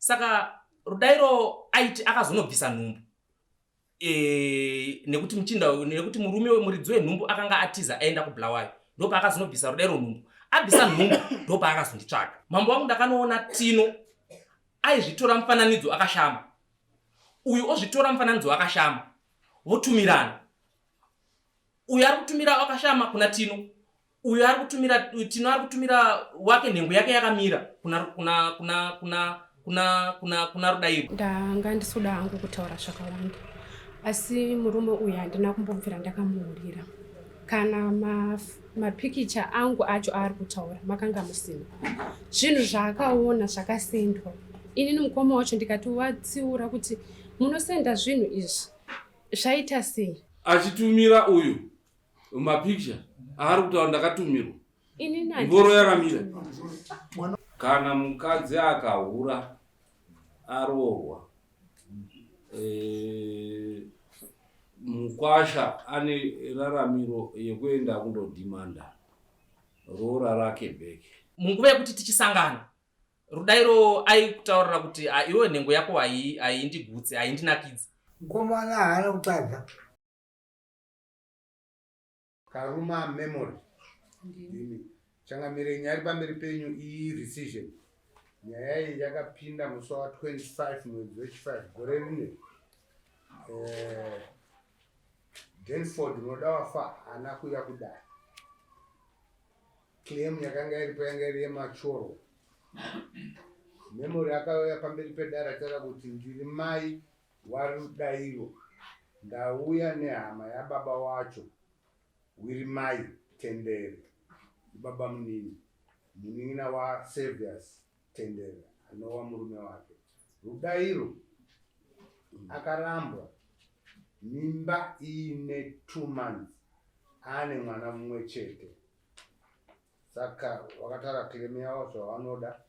Saka Rudairo aiti akazonobvisa nhumbu e, nekuti muchinda nekuti murume muridzi wenhumbu akanga atiza aenda kubulawayo, ndopaakazonobvisa Rudairo nhumbu. Abvisa nhumbu ndopaakazonditsvaga. Mambo wangu, ndakanoona Tino aizvitora mufananidzo akashama, uyu ozvitora mufananidzo akashama, votumirana. Uyu ari kutumira akashama kuna Tino, uyu ari kutumira, Tino ari kutumira wake nhengo yake yakamira kuna kuna kuna kuna kuna kuna kuna Rudairo. Ndanga ndisuda hangu kutaura zvakawanda, asi murume uyu handina kumbobvira ndakamuhurira. Kana mapikicha angu acho aari kutaura makanga musina. Zvinhu zvaakaona zvakasendwa, inini mukoma wacho ndikati watsiura kuti munosenda zvinhu izvi zvaita sei? Achitumira uyu mapicture aari kutaura ndakatumirwa ngoro yakamira. Kana mukadzi akahura aroorwa, mukwasha ane raramiro yekuenda kundodhimanda roora rake back. Munguva yekuti tichisangana, Rudairo aikutaurira kuti, "Ah, iwe nhengo yako haindigutsi, haindinakidzi." Mukomana haana kutadza. Karuma Memory, ndimi changamire. Nyaya iri pamberi penyu iyi rescission. Nyaya iyi yakapinda musi wa 25 mwedzi wechi5 gore rino. Denford Munodawafa haana kuuya kudare. Claim yakanga iripo yanga iri yemachoro. Memory akauya pamberi pedare achitaura kuti ndiri mai waRudairo, ndauya nehama yababa wacho Wirimai Tendere, ndibaba munini, munin'ina waServius Tendere anova murume wake. Rudairo akarambwa mimba iine 2 months aane mwana mumwe chete. Saka wakataura claim yavo zvavanoda.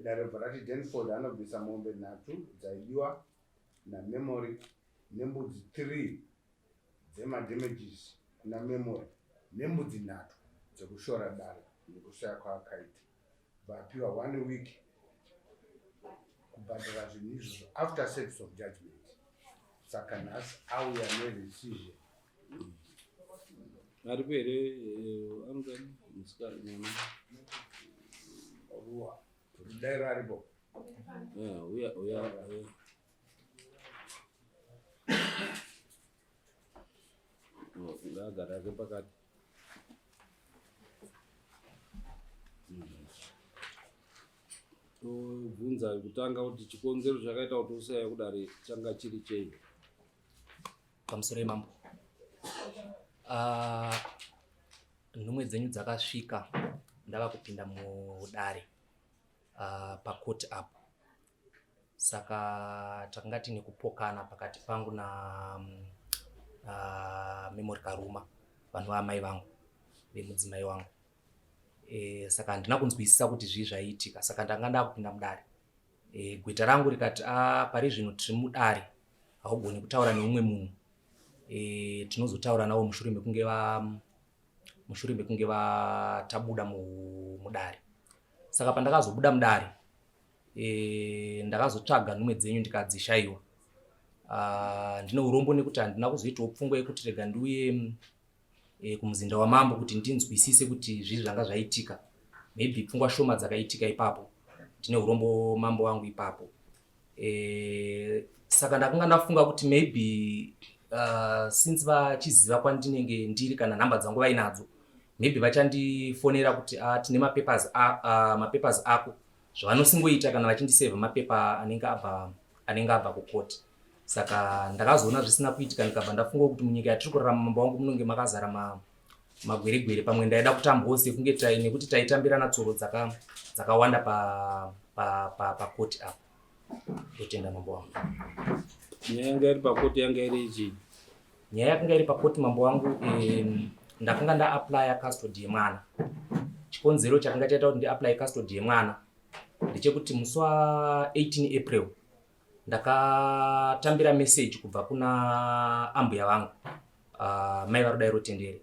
Dare bva rati Denford anobvisa mombe 3 dzaidiwa naMemory nembudzi 3 dzemadamages kuna Memory nembudzi 3 dzekushora dare nekushaya kwaakaita. Vapiwa 1 week kubhadhara zvinhu izvozvo after service of judgment. Saka nhasi auya nerescission. Aripo here anozani musikana mwana? Ruwa Rudairo aripo. Uya uya uya. Ngaagare ake pakati. Tobvunza kutanga kuti chikonzero chakaita kuti usauya kudare changa chiri chei? Pamusoro yemambo, nhumwe dzenyu dzakasvika ndava kupinda mudare pakoti apo. Saka takanga tine kupokana pakati pangu na Memory Karuma, vanhu vaamai vangu vemudzimai wangu. Saka handina kunzwisisa kuti zvii zvaiitika. Saka ndanga ndakupinda mudare. Gweta rangu rikati, pari zvino tiri mudare, haugoni kutaura neumwe munhu. Tinozotaura navo mushure mekunge vatabuda mudare. Saka pandakazobuda mudare, ndakazotsvaga nhumwe dzenyu ndikadzishaiwa. Ndine urombo nekuti handina kuzoitawo pfungwa yekuti rega ndiuye kumuzinda wamambo kuti ndinzwisise kuti zvii zvanga zvaitika. Maybe pfungwa shoma dzakaitika ipapo. Ndine urombo mambo wangu ipapo. Saka ndakanga ndafunga kuti maybe since vachiziva kwandinenge ndiri kana nhamba dzangu vainadzo, maybe vachandifonera kuti tine mapapers ako, zvavanosingoita kana vachindisevha mapepa anenge abva kukoti. Saka ndakazoona zvisina kuitika, ndikabva ndafunga kuti munyika yatiri kurarama, mambo wangu, munonge makazara magweregwere. Pamwe ndaida kutambawo sekunge nekuti taitambirana tsoro dzakawanda pakoti apo. Ndotenda mambo wangu. Nyaya yanga iri pakoti yanga iri chii? Nyaya yakanga iri pakoti, mambo wangu, ndakanga ndaapplya custody yemwana. Chikonzero chakanga chaita kuti ndiapply custody yemwana ndechekuti musi wa18 April ndakatambira message kubva kuna ambuya vangu, mai vaRudairo Tendere,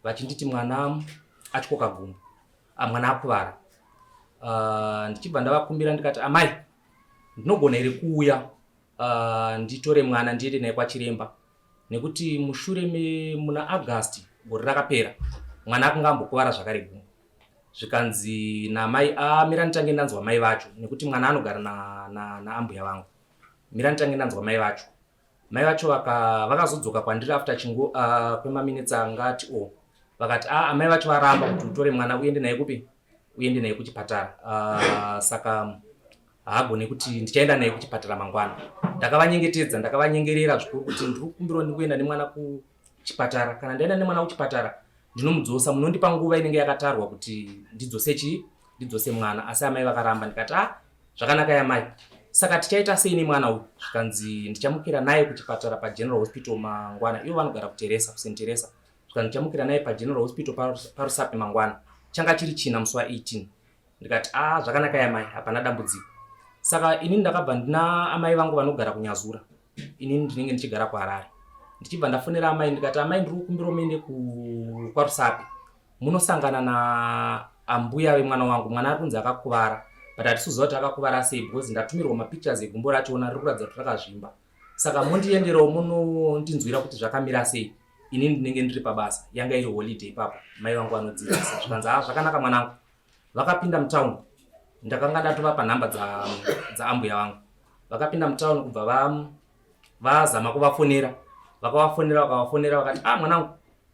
vachinditi mwana atyoka gumbo, mwana akuvara. Ndichibva ndavakumbira ndikati, amai, Ndinogona here kuuya nditore mwana ndiende naye kwachiremba nekuti mushure muna August gore rakapera mwana akanga ambokuvara zvakare gumbo. Zvikanzi namai, ah, mira nditange ndanzwa mai vacho nekuti mwana anogara naambuya na, na vangu. Mira nditange ndanzwa mai vacho. Mai vacho vakazodzoka kwandiri after chingo kwemaminitsi angati o vakati ah, amai vacho varamba kuti utore mwana uende naye kupi, uende naye kuchipatara. Saka haagone kuti ndichaenda naye kuchipatara mangwana. Ndakavanyengetedza, ndakavanyengerera zvikuru kuti ndiri kukumbirawo ndikuenda nemwana kuchipatara. Kana ndaenda nemwana kuchipatara ndinomudzosa, munondipa nguva inenge yakatarwa kuti ndidzose chii, ndidzose mwana. Asi amai vakaramba. Ndikati ah, zvakanaka yamai, saka tichaita sei nemwana uyu? Zvikanzi ndichamukira naye kuchipatara paGeneral Hospital mangwana. Ivo vanogara kuTeresa, kuSt Teresa. Zvikanzi ndichamukira naye paGeneral Hospital paRusape mangwana. Changa chiri China musi wa18. Ndikati ah, zvakanaka yamai, hapana dambudziko. Saka inini ndakabva ndina amai vangu vanogara kuNyazura, inini ndinenge ndichigara kuHarare. Ndichibva ndafonera amai ndikati amai, ndiri kukumbira muende kwaRusape munosangana naambuya vemwana wangu. Mwana ari kunzi akakuvara, but hatisi kuziva kuti akakuvara sei because ndatumirwa mapictures egumbo rachona riri kuratidza kuti rakazvimba. Saka mundienderawo munondinzwira kuti zvakamira sei, inini ndinenge ndiri pabasa. Yanga iri holiday ipapo, mai vangu vanodzidzisa. Zvikanzi ah, zvakanaka mwanangu. Vakapinda mutown, ndakanga ndatovapa nhamba dzaambuya vangu. Vakapinda mutown kubva vazama kuvafonera, vakavafonera vakavafonera vakati ah, mwanangu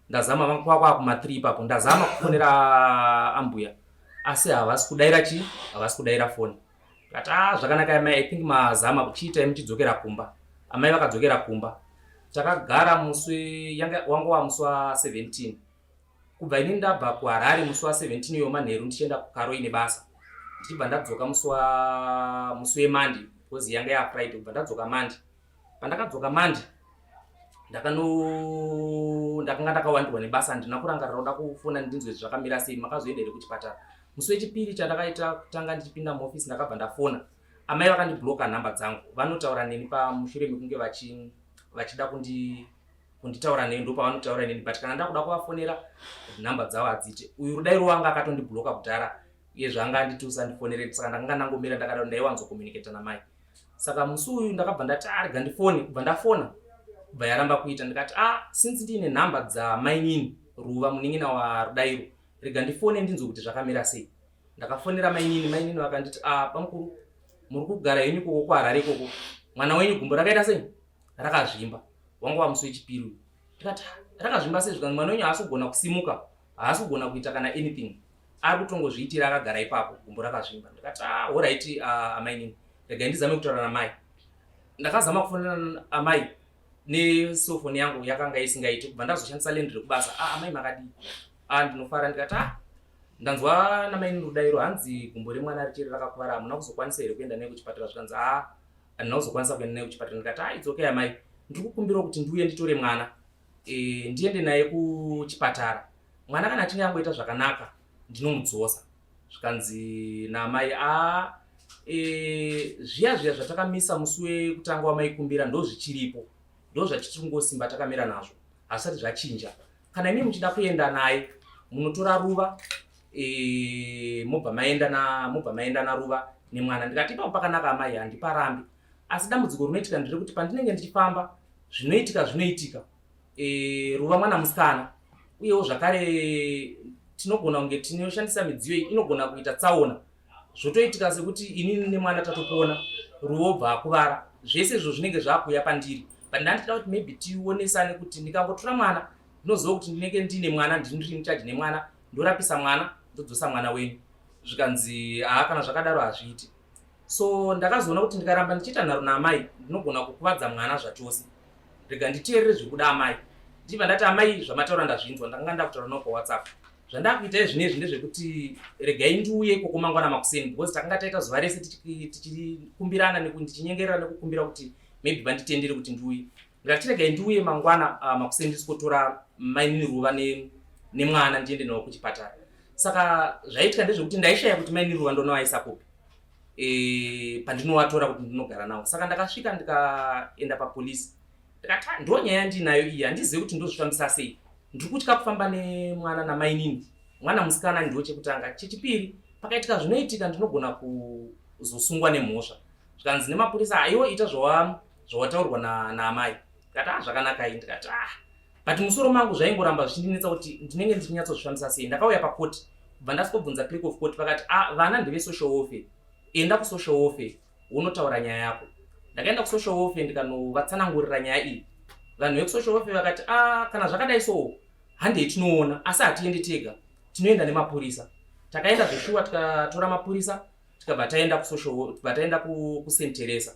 ndazama kwakwa kuma 3 ipapo, ndazama kufonera ambuya asi havasi kudaira chii, havasi kudaira foni. Ndikati ah, zvakanaka amai, I think mazama kuchiita muchidzokera kumba. Amai vakadzokera kumba, takagara musi yanga wanga wa musi wa 17. Kubva ini ndabva kuHarare musi wa 17 iyo manheru ndichienda kuKaroi nebasa, ndichibva ndadzoka musi weMonday because yanga ya Friday. Kubva ndadzoka Monday, pandakadzoka Monday ndakanga ndakawandirwa nebasa, handina kurangarira kuda kufona ndinzwe zvakamira sei, makazoenda here kuchipatara. Musi wechipiri chandakaita kutanga ndichipinda muofisi ndakabva ndafona amai, vakandibloka nhamba dzangu. Vanotaura neni pamushure mekunge vachida kunditaura neni, ndopavanotaura neni, but kana ndakuda kuvafonera nhamba dzavo hadziite. Uyu Rudairo wanga akatondibloka kudhara, uye zvanga anditi usandifonere, saka ndakanga ndangomira ndakadaro. Ndaiwanzokomunicata namai. Saka musi uyu ndakabva ndati ah, rega ndifone. Kubva ndafona, kubva yaramba kuita. Ndikati ah, since ndiine nhamba dzamainini Ruva, munin'ina waRudairo, rega ndifone ndinzwe kuti zvakamira sei. Ndakafonera mainini, mainini vakanditi ah, bamukuru, muri kugara henyu ikoko kuHarare ikoko, mwana wenyu gumbo rakaita sei, rakazvimba. Wanga wamusi wechipiri uyu. Ndikati ah, rakazvimba sei? Zvikanzi mwana wenyu haasi kugona kusimuka, haasi kugona kuita kana anything, ari kutongozviitira akagara ipapo, gumbo rakazvimba. Ndikati ah, alright, amainini, regai ndizame kutaura namai. Ndakazama kufonera amai necellphone yangu, yakanga isingaiti. Kubva ndazoshandisa land rekubasa. Ah, amai makadii? Ah, ndinofara. Ndikati ah, ndanzwa namaini Rudairo hanzi gumbo remwana richiri rakakuvara, hamuna kuzokwanisa here kuenda naye kuchipatara? Zvikanzi ah, handina kuzokwanisa kuenda naye kuchipatara. Ndikati ah, it's okay amai, ndiri kukumbirawo kuti ndiuye nditore mwana ndiende naye kuchipatara. Mwana kana achinge angoita zvakanaka ndinomudzosa. Zvikanzi naamai a zviya zviya zvatakamisa musi wekutanga wamaikumbira ndo zvichiripo, ndo zvachitiri kungosimba takamira nazvo, hazvisati zvachinja. Kana imi muchida kuenda naye munotora Ruva mobva maenda naRuva nemwana. Ndikati ipapo pakanaka amai, handiparambi, asi dambudziko rinoitika nderekuti pandinenge ndichifamba zvinoitika zvinoitika Ruva mwana musikana, uyewo zvakare tinogona kunge tinoshandisa midziyo iyi, inogona kuita tsaona, zvotoitika sekuti inini nemwana tatopona, Ruva obva akuvara. Zvese izvo zvinenge zvakuuya pandiri, but ndandida kuti maybe tionesane kuti ndikangotora mwana ndinoziva kuti ndinenge ndine mwana, ndiri muchaji nemwana, ndorapisa mwana, ndodzosa mwana wenyu. Zvikanzi haa, kana zvakadaro hazviiti. So ndakazoona kuti ndikaramba ndichiita nharo naamai ndinogona kukuvadza mwana zvachose. Rega nditeerere zvekuda amai. Ndichibva ndati amai, zvamataura ndazvinzwa, ndakanga ndakutaura navo paWhatsApp. Zvandakuita izvinezvi ndezvekuti regai ndiuye ikoko mangwana makuseni, because takanga taita zuva rese tichikumbirana, ndichinyengerera nekukumbira kuti maybe vanditendere kuti ndiuye. Ndikati regai ndiuye mangwana makuseni ndisikotora mainini Ruva nemwana ndiende navo kuchipatara. Saka zvaitika ndezvekuti ndaishaya kuti mainini Ruva ndonovaisa kupi pandinovatora kuti ndinogara navo. Saka ndakasvika ndikaenda papolisi, ndikati ah, ndo nyaya yandinayo iyi, handizivi kuti ndozvifambisa sei. Ndiri kutya kufamba nemwana namainini, mwana musikana ndo chekutanga. Chechipiri, pakaitika zvinoitika ndinogona kuzosungwa nemhosva. Zvikanzi nemapurisa, aiwa, ita zvawataurwa naamai. Ndikati, "Ah, zvakanakai." Ndikati, "Ah," but musoro mangu zvaingoramba zvichindinetsa kuti ndinenge ndichinyatsozvifambisa sei. Ndakauya pakoti, kubva ndasvikobvunza clerk of court, vakati, "Ah, vana ndevesocial welfare, enda kusocial welfare unotaura nyaya yako." Ndakaenda kusocial welfare, ndikanovatsanangurira nyaya iyi. Vanhu vekusocial welfare vakati, "A, kana zvakadai so, handei tinoona, asi hatiendi tega, tinoenda nemapurisa." Takaenda zveshuwa, tikatora mapurisa, tikabva taenda kusocial, tibva taenda kuSt Teresa.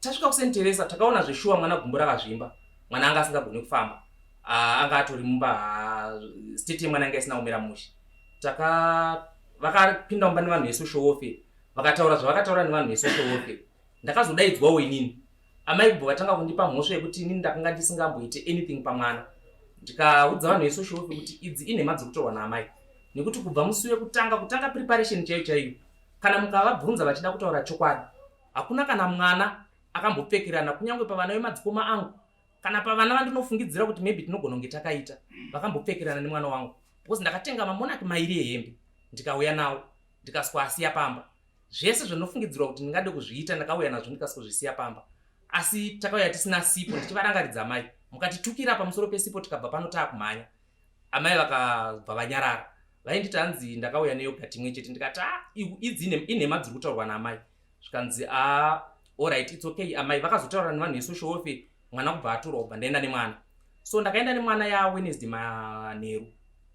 Tasvika kuSt Teresa, takaona zveshuwa mwana gumbo rakazvimba. Mwana anga asingagoni kufamba. Ah, anga atori mumba, state yemwana anga isina kumira mushe. Taka vakapinda mumba nevanhu vesocial welfare, vakataura zvavakataura nevanhu vesocial welfare. Ndakazodaidzwawo inini. Amai kubva vatanga kundipa mhosva yekuti inini ndakanga ndisingamboite anything pamwana. Ndikaudza vanhu vesocial welfare kuti idzi inhema dzekutorwa naamai, nekuti kubva musi wekutanga kutanga preparation chaiyo chaiyo, kana mukavabvunza vachida kutaura chokwadi, hakuna kana mwana akambopfekerana, kunyange pavana vemadzikoma angu kana pavana vandinofungidzira kuti maybe tinogona kunge takaita, vakambopfekerana nemwana wangu, because ndakatenga mamonaki mairi ehembe, ndikauya nawo, ndikaswasiya pamba. Zvese zvinofungidzirwa kuti ndingade kuzviita, ndakauya nazvo, ndikasozvisiya pamba. Asi takauya tisina sipo. Ndichivarangaridza, amai, mukatitukira pamusoro pesipo, tikabva pano taakumhanya. Amai vakabva vanyarara. Vainditi hanzi ndakauya neyoghurt imwe chete. Ndikati, "A, idzi inhema dziri kutaurwa naamai." Zvikanzi, "A, alright, it's okay." Amai vakazotaura nevanhu vesocial welfare, mwana kubva atorwa, kubva ndaenda nemwana. So ndakaenda nemwana yaWednesday manheru,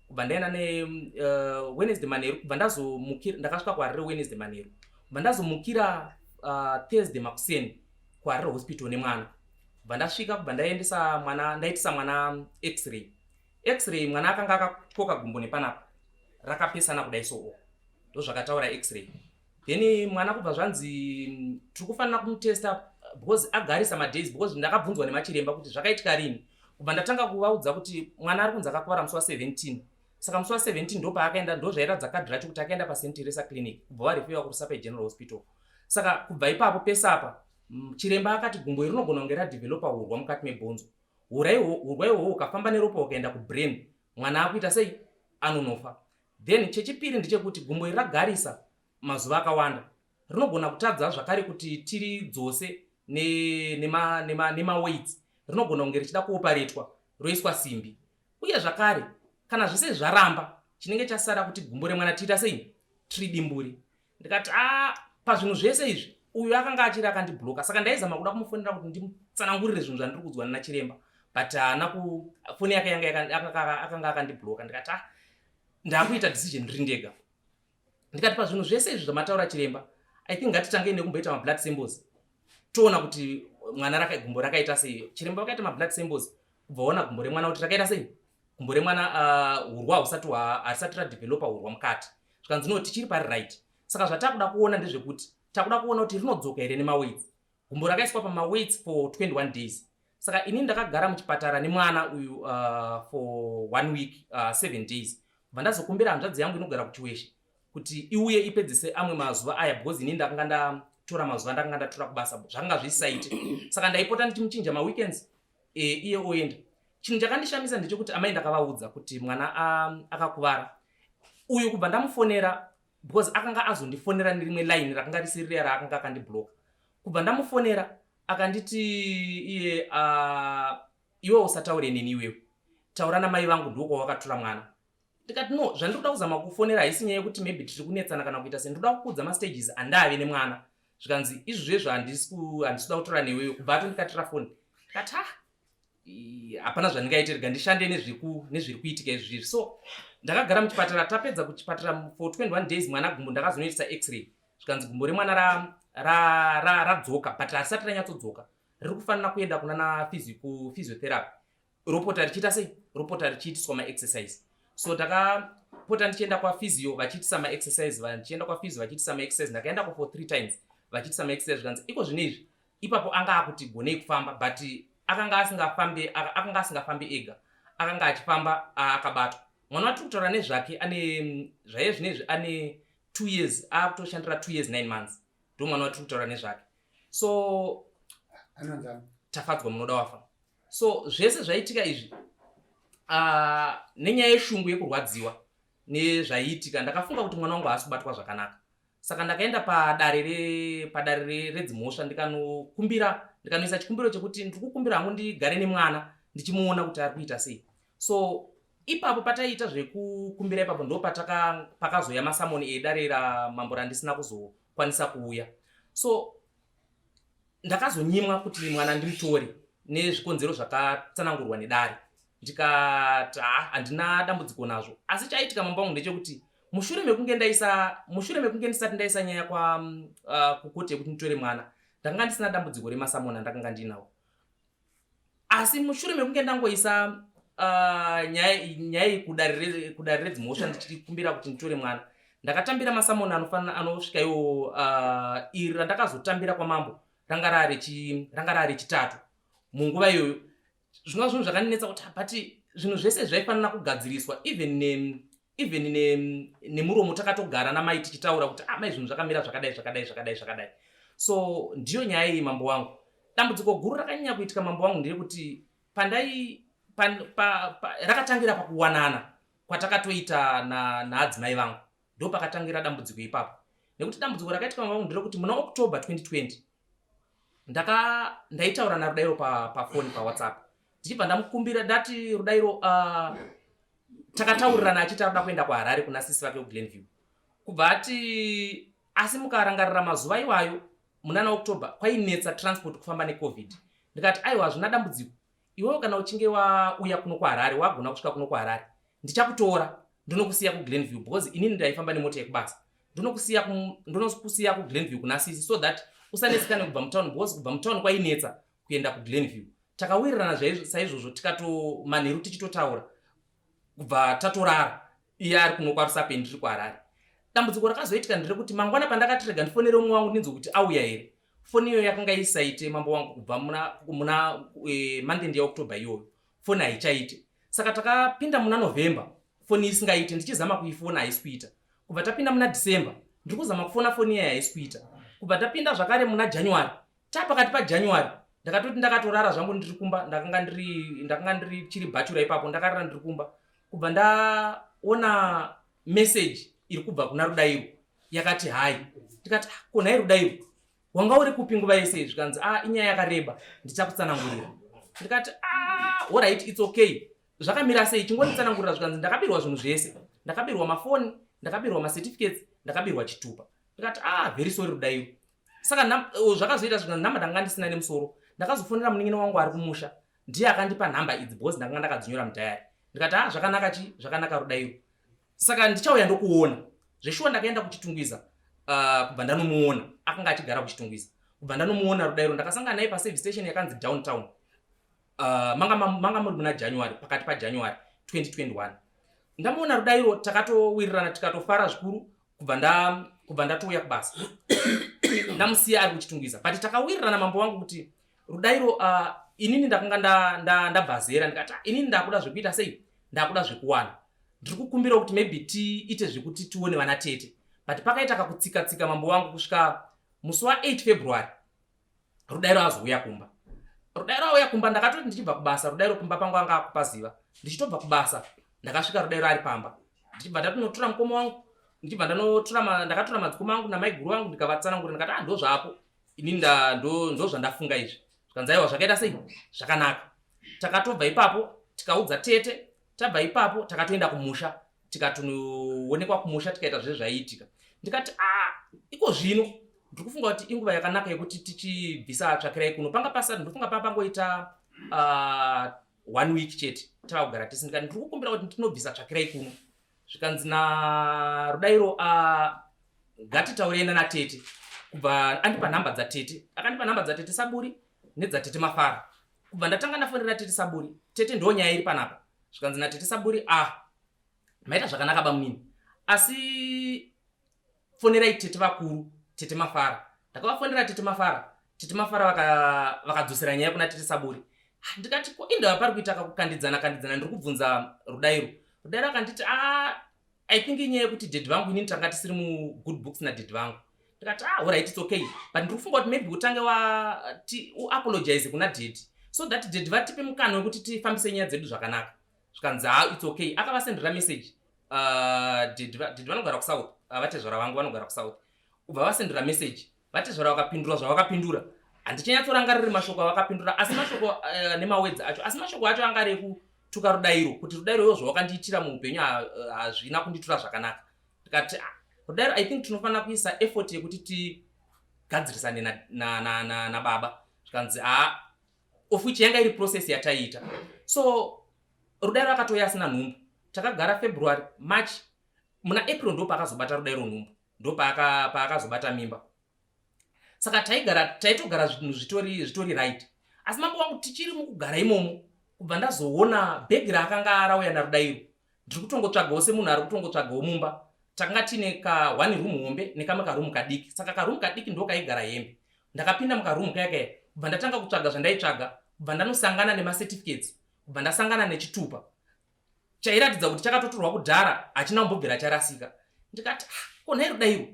kubva ndaenda neWednesday manheru, kubva ndazomukira. Ndakasvika kuHarare Wednesday manheru, kubva ndazomukira Thursday makuseni kuHarare Hospital nemwana. Kubva ndasvika, kubva ndaendesa mwana, ndaitisa mwana x-ray. X-ray, mwana akanga akatyoka gumbo nepanapa, rakapesana kudai. So ndozvakataura x-ray. Then mwana kubva zvanzi tiri kufanira kumutesta because agarisa madays, because ndakabvunzwa nemachiremba kuti zvakaitika rini. Kubva ndatanga kuvaudza kuti mwana ari kunzi akakuvara musi wa17. Saka musi wa17 ndo paakaenda, ndo zvairatidza kadhi racho kuti akaenda paSt Teresa Clinic, kubva vareferiwa kuRusape General Hospital. Saka kubva ipapo pesapa, chiremba akati gumbo iri rinogona kunge radevelopa urwa mukati mebhonzo. Urwa ihwohwo hukafamba neropa hukaenda kubrain, mwana akuita sei? Anonofa. Then chechipiri ndechekuti gumbo iri ragarisa mazuva akawanda, rinogona kutadza zvakare kuti tiri dzose nemaweights, rinogona kunge richida kuoparetwa, roiswa simbi. Uye zvakare, kana zvese zvaramba, chinenge chasara kuti gumbo remwana tiita sei? Tiri dimburi. Ndikati, "A, pazvinhu zvese izvi, uyu akanga achiri akandibloka." Saka ndaizama kuda kumufonera kuti ndimutsanangurire zvinhu zvandiri kuudzwa nachiremba, but haana ku foni yake yanga akanga akandibloka. Ndikati, "A, ndakuita decision ndiri ndega." Ndikati, "Pazvinhu zvese izvi zvamataura chiremba, I think ngatitangei nekumboita mablood samples, toona kuti mwana gumbo rakaita sei." Chiremba vakaita mablood samples, kubva waona gumbo remwana kuti rakaita sei. Gumbo remwana, urwa husati harisati radevelopa urwa mukati. Zvikanzi, "No, tichiri pari right. Saka zvatakuda kuona ndezvekuti takuda kuona kuti rinodzoka here nemaweights." Gumbo rakaiswa pamaweights for 21 days. Saka inini ndakagara muchipatara nemwana uyu for one week, 7 days. Kubva ndazokumbira hanzvadzi yangu inogara kuChiweshe kuti iuye ipedzise amwe mazuva aya, because inini ndakanga ndatora mazuva ndakanga ndatora kubasa, zvakanga zvisisaite. Saka ndaipota ndichimuchinja maweekends, iye oenda. Chinhu chakandishamisa ndechekuti amai ndakavaudza kuti mwana akakuvara uyu, kubva ndamufonera, because akanga azondifonera nerimwe line rakanga risiri riya raakanga akandibloka. Kubva ndamufonera, akanditi iye, "Iwe usataure neni, iwewe taura namai vangu, ndokwawakatora mwana." Ndikati, "No, zvandiri kuda kuzama kufonera haisi nyaya yekuti maybe tiri kunetsana kana kuita sei, ndinoda kukuudza mastages andave nemwana." Zvikanzi, "Izvozvo handisi kuda kutaura newewe." Kubva atondikatira foni. Ndikati, "Ah, hapana zvandingaite, rega ndishande nezviri kuitika izvizvi." So ndakagara muchipatara. Tapedza kuchipatara for 21 days, mwana gumbo ndakazonoitisa x-ray. Zvikanzi gumbo remwana radzoka but harisati ranyatsodzoka, riri kufanira kuenda kuna na physiotherapy, ropota richiita sei, ropota richiitiswa maexercise. So ndakapota ndichienda kwaphysio vachiitisa maexercise, vachienda kwaphysio vachiitisa maexercise. Ndakaendako for three times vachiitisa maexercise. Zvikanzi iko zvino izvi, ipapo anga akuti gonei kufamba, but akanga asingafambi ega, akanga achifamba akabatwa. Mwana watiri kutaura nezvake ane zvaiye zvinezvi ane 2 years, akutoshandira 2 years 9 months. Ndo mwana watiri kutaura nezvake. So Anonzani? Tafadzwa Munoda Wafa. So zvese zvaitika izvi, nenyaya yeshungu yekurwadziwa nezvaiitika, ndakafunga kuti mwana wangu haasi kubatwa zvakanaka. Saka ndakaenda padare padare redzimhosva ndikanokumbira, ndikanoisa chikumbiro chekuti ndiri kukumbira hangu ndigare nemwana ndichimuona kuti ari kuita sei. So ipapo pataiita zvekukumbira ipapo ndo pakazouya masamoni edare ramambo randisina kuzokwanisa kuuya. So ndakazonyimwa kuti mwana ndimutore nezvikonzero zvakatsanangurwa nedare, ndikati ha, handina dambudziko nazvo. Asi chaitika, mambo wangu, ndechekuti mushure mekunge ndaisa, mushure mekunge ndisati ndaisa nyaya kwa kukoti yekuti nditore mwana, ndakanga ndisina dambudziko remasamoni andakanga ndinawo. Asi mushure mekunge ndangoisa nyaya iyi kudare redzimhosva ndichikumbira kuti nditore mwana, ndakatambira masamoni anofanira anosvika iwo iri randakazotambira kwamambo ranga rari rechitatu munguva iyoyo. Zvinova zvinhu zvakandinetsa kuti, but zvinhu zvese zvaifanira kugadziriswa even nemuromo. Takatogara namai tichitaura kuti, ah, mai, zvinhu zvakamira zvakadai, zvakadai, zvakadai, zvakadai. So ndiyo nyaya iyi, mambo wangu. Dambudziko guru rakanyanya kuitika, mambo wangu, nderekuti pandai pan, pa, pa, rakatangira pakuwanana kwatakatoita naadzimai vangu. Ndo pakatangira dambudziko ipapo, nekuti dambudziko rakaitika, mambo wangu, nderekuti muna October 2020 ndaitaura naRudairo pafoni paWhatsApp, ndichibva ndamukumbira, ndati, "Rudairo," takataurirana achiti arikuda kuenda kuHarare kuna sisi vake kuGlenview. Kubva ati, asi mukarangarira mazuva iwayo munana October kwainetsa transport kufamba neCovid. Ndikati, "Aiwa, hazvina dambudziko. Iwewo kana uchinge wauya kuno kuHarare, wagona kusvika kuno kuHarare, ndichakutora ndinokusiya kuGlenview," because inini ndaifamba nemota yekubasa. "Ndinokusiya kuGlenview kuna sisi so that usanetsekane kubva mutown, because kubva mutown kwainetsa kuenda kuGlenview." Takawirirana saizvozvo, tikato manheru tichitotaura, kubva tatorara, iye ari kuno kwaRusape, ndiri kuHarare. Dambudziko rakazoitika nderekuti mangwana pandakati rega ndifonere umwe wangu ndinzwe kuti auya here, foni iyoyo yakanga isaite, mambo wangu. Kubva muna month yaOctober iyoyo foni haichaite. Saka takapinda muna November foni isingaite, ndichizama kuifona haisi kuita. Kubva tapinda muna December, ndiri kuzama kufona, foni iyayi haisi kuita. Kubva tapinda zvakare muna January, tapakati paJanuary, ndakatoti ndakatorara zvangu ndiri kumba. Ndakanga ndiri chiri bhachura ipapo, ndakarara ndiri kumba. Kubva ndaona meseji iri kubva kuna Rudairo yakati, "Hi." Ndikati, "Ah, ko nhai Rudairo, wanga uri kupi nguva yese?" Zvikanzi, "A, inyaya yakareba, ndichakutsanangurira." Ndikati, "Ah, alright, it's okay, zvakamira sei? Chingonditsanangurira." Zvikanzi, "Ndakabirwa zvinhu zvese, ndakabirwa mafoni, ndakabirwa macertificates, ndakabirwa chitupa." Ndikati, "Ah, very sorry, Rudairo." Saka zvakazoita, zvikanzi nhamba ndanga ndisina nemusoro. Ndakazofonera munin'ina wangu ari kumusha, ndiye akandipa nhamba idzi because ndanga ndakadzinyora mudhayari. Ndikati, "Ah, zvakanaka chi zvakanaka Rudairo, saka ndichauya ndokuona." Zveshuwa ndakaenda kuChitungwiza, kubva ndanomuona. Akanga achigara kuChitungwiza. Kubva ndanomuona Rudairo, ndakasangana naye paservice station yakanzi Downtown. Manga muri muna January, pakati paJanuary 2021. Ndamuona Rudairo, takatowirirana, tikatofara zvikuru. Kubva ndatouya kubasa, ndamusiya ari kuChitungwiza. But takawirirana, mambo wangu, kuti Rudairo, inini ndakanga ndabva zera. Ndikati, "Ah, inini ndakuda zvekuita sei, ndakuda zvekuwana. Ndiri kukumbira kuti maybe tiite zvekuti tione vana tete." But pakaita kakutsika-tsika, mambo wangu, kusvika musi wa8 February Rudairo azouya kumba. Rudairo auya kumba, ndakatoti ndichibva kubasa, Rudairo kumba pangu anga akupaziva. Ndichitobva kubasa ndakasvika Rudairo ari pamba, ndichibva ndatonotora mukoma wangu, ndichibva ndanotora, ndakatora madzikoma angu namaiguru vangu, ndikavatsanangurira. Ndikati, "Ah, ndo zvapo, inini ndo zvandafunga izvi." Zvikanzi, "Aiwa, zvakaita sei, zvakanaka." Takatobva ipapo tikaudza tete. Tabva ipapo takatoenda kumusha, tikatonoonekwa kumusha, tikaita zvese zvaiitika. Ndikati, "A, iko zvino ndiri kufunga kuti inguva yakanaka yekuti tichibvisa tsvakirai kuno." Panga pasati, ndofunga papangoita one week chete tava kugara tese. Ndikati, "Ndiri kukumbira kuti ndinobvisa tsvakirai kuno." Zvikanzi naRudairo, "Ngatitaurei nanatete." Kubva andipa nhamba dzatete, akandipa nhamba dzatete Saburi nedzatete Mafara. Kubva ndatanga ndafonera tete Saburi, "Tete, ndo nyaya iri panapa." Zvikanzi natete Saburi, "Ah, maita zvakanaka bamunini, asi fonerai tete vakuru, tete Mafara." Ndakavafonera tete Mafara. Tete Mafara vakadzosera nyaya kuna tete Saburi. Ah, ndikati, "Ko indava pari kuita kakukandidzana kandidzana? Ndiri kubvunza Rudairo." Rudairo akanditi, "A, I think inyaya yekuti daddy vangu, inini tanga tisiri mugood books nadaddy vangu." Ndikati, "Ah, alright, it's okay, but ndiri kufunga kuti maybe utange uapologize kuna daddy so that daddy vatipe mukana wekuti tifambise nyaya dzedu zvakanaka." Zvikanzi, "Ha, it's okay." Akavasendera message. Daddy vanogara kuSouth, vatezvara vangu vanogara kuSouth. Kubva vasendera message vatezvara vakapindura zvavakapindura. Handichanyatsorangariri mashoko avakapindura asi mashoko nemawedzi acho asi mashoko acho anga ari ekutuka Rudairo kuti Rudairo iwo zvawakandiitira muupenyu hazvina kunditura zvakanaka. Ndikati ah, Rudairo I think tinofanira kuisa effort yekuti tigadzirisane nababa na, na, na, na zvikanzi haa of which yanga iri process yataiita. So Rudairo akatouya asina nhumbu. Takagara February, March, muna April ndo paakazobata Rudairo nhumbu, ndo paakazobata mimba. Saka taigara taitogara zvinhu zvitori zvitori right. Asi mambo wangu tichiri mukugara imomo kubva ndazoona bhegi raakanga rauya naRudairo. Ndiri kutongotsvagawo semunhu ari kutongotsvagawo mumba. Takanga tiine ka one room hombe nekamwe karoom kadiki. Saka karoom kadiki ndo kaigara hembe. Ndakapinda mukaroom kaya kaya kubva ndatanga kutsvaga zvandaitsvaga kubva ndanosangana nemacertificates kubva ndasangana nechitupa chairatidza kuti chakatotorwa kudhara hachina kumbobvira charasika. Ndikati ah, ko nhai Rudairo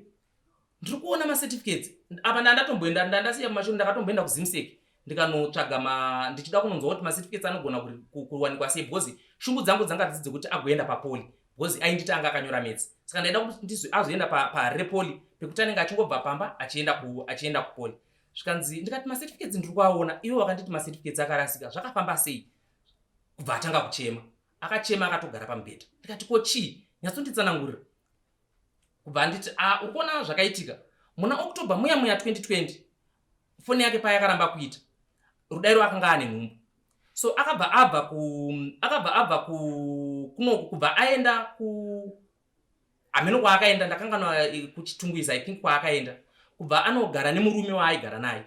ndiri kuona macertificates apa ndandatomboenda ndandasiya kumashure ndakatomboenda kuZimsec ndikanotsvaga ma ndichida kunonzwa kuti macertificates anogona kuwanikwa sei because shungu dzangu dzanga dzidzi dzekuti agoenda papoli because ainditi anga akanyora maths saka ndaida kuti azoenda paharare poli pekuti anenge achingobva pamba achienda ku achienda kupoli zvikanzi ndikati macertificates ndiri kuaona iwe wakanditi macertificates akarasika zvakafamba sei kubva atanga kuchema akachema akatogara pamubhedha ndikati ko chii nyatsonditsanangurira kubva anditi a uri kuona zvakaitika muna October muya muya 2020 foni yake payakaramba kuita Rudairo akanga ane nhumbu so akabva abva ku akabva abva ku kunoku kubva aenda ku hameno kwaakaenda ndakanganwa kuChitungwiza I think kwaakaenda kubva anogara nemurume waaigara naye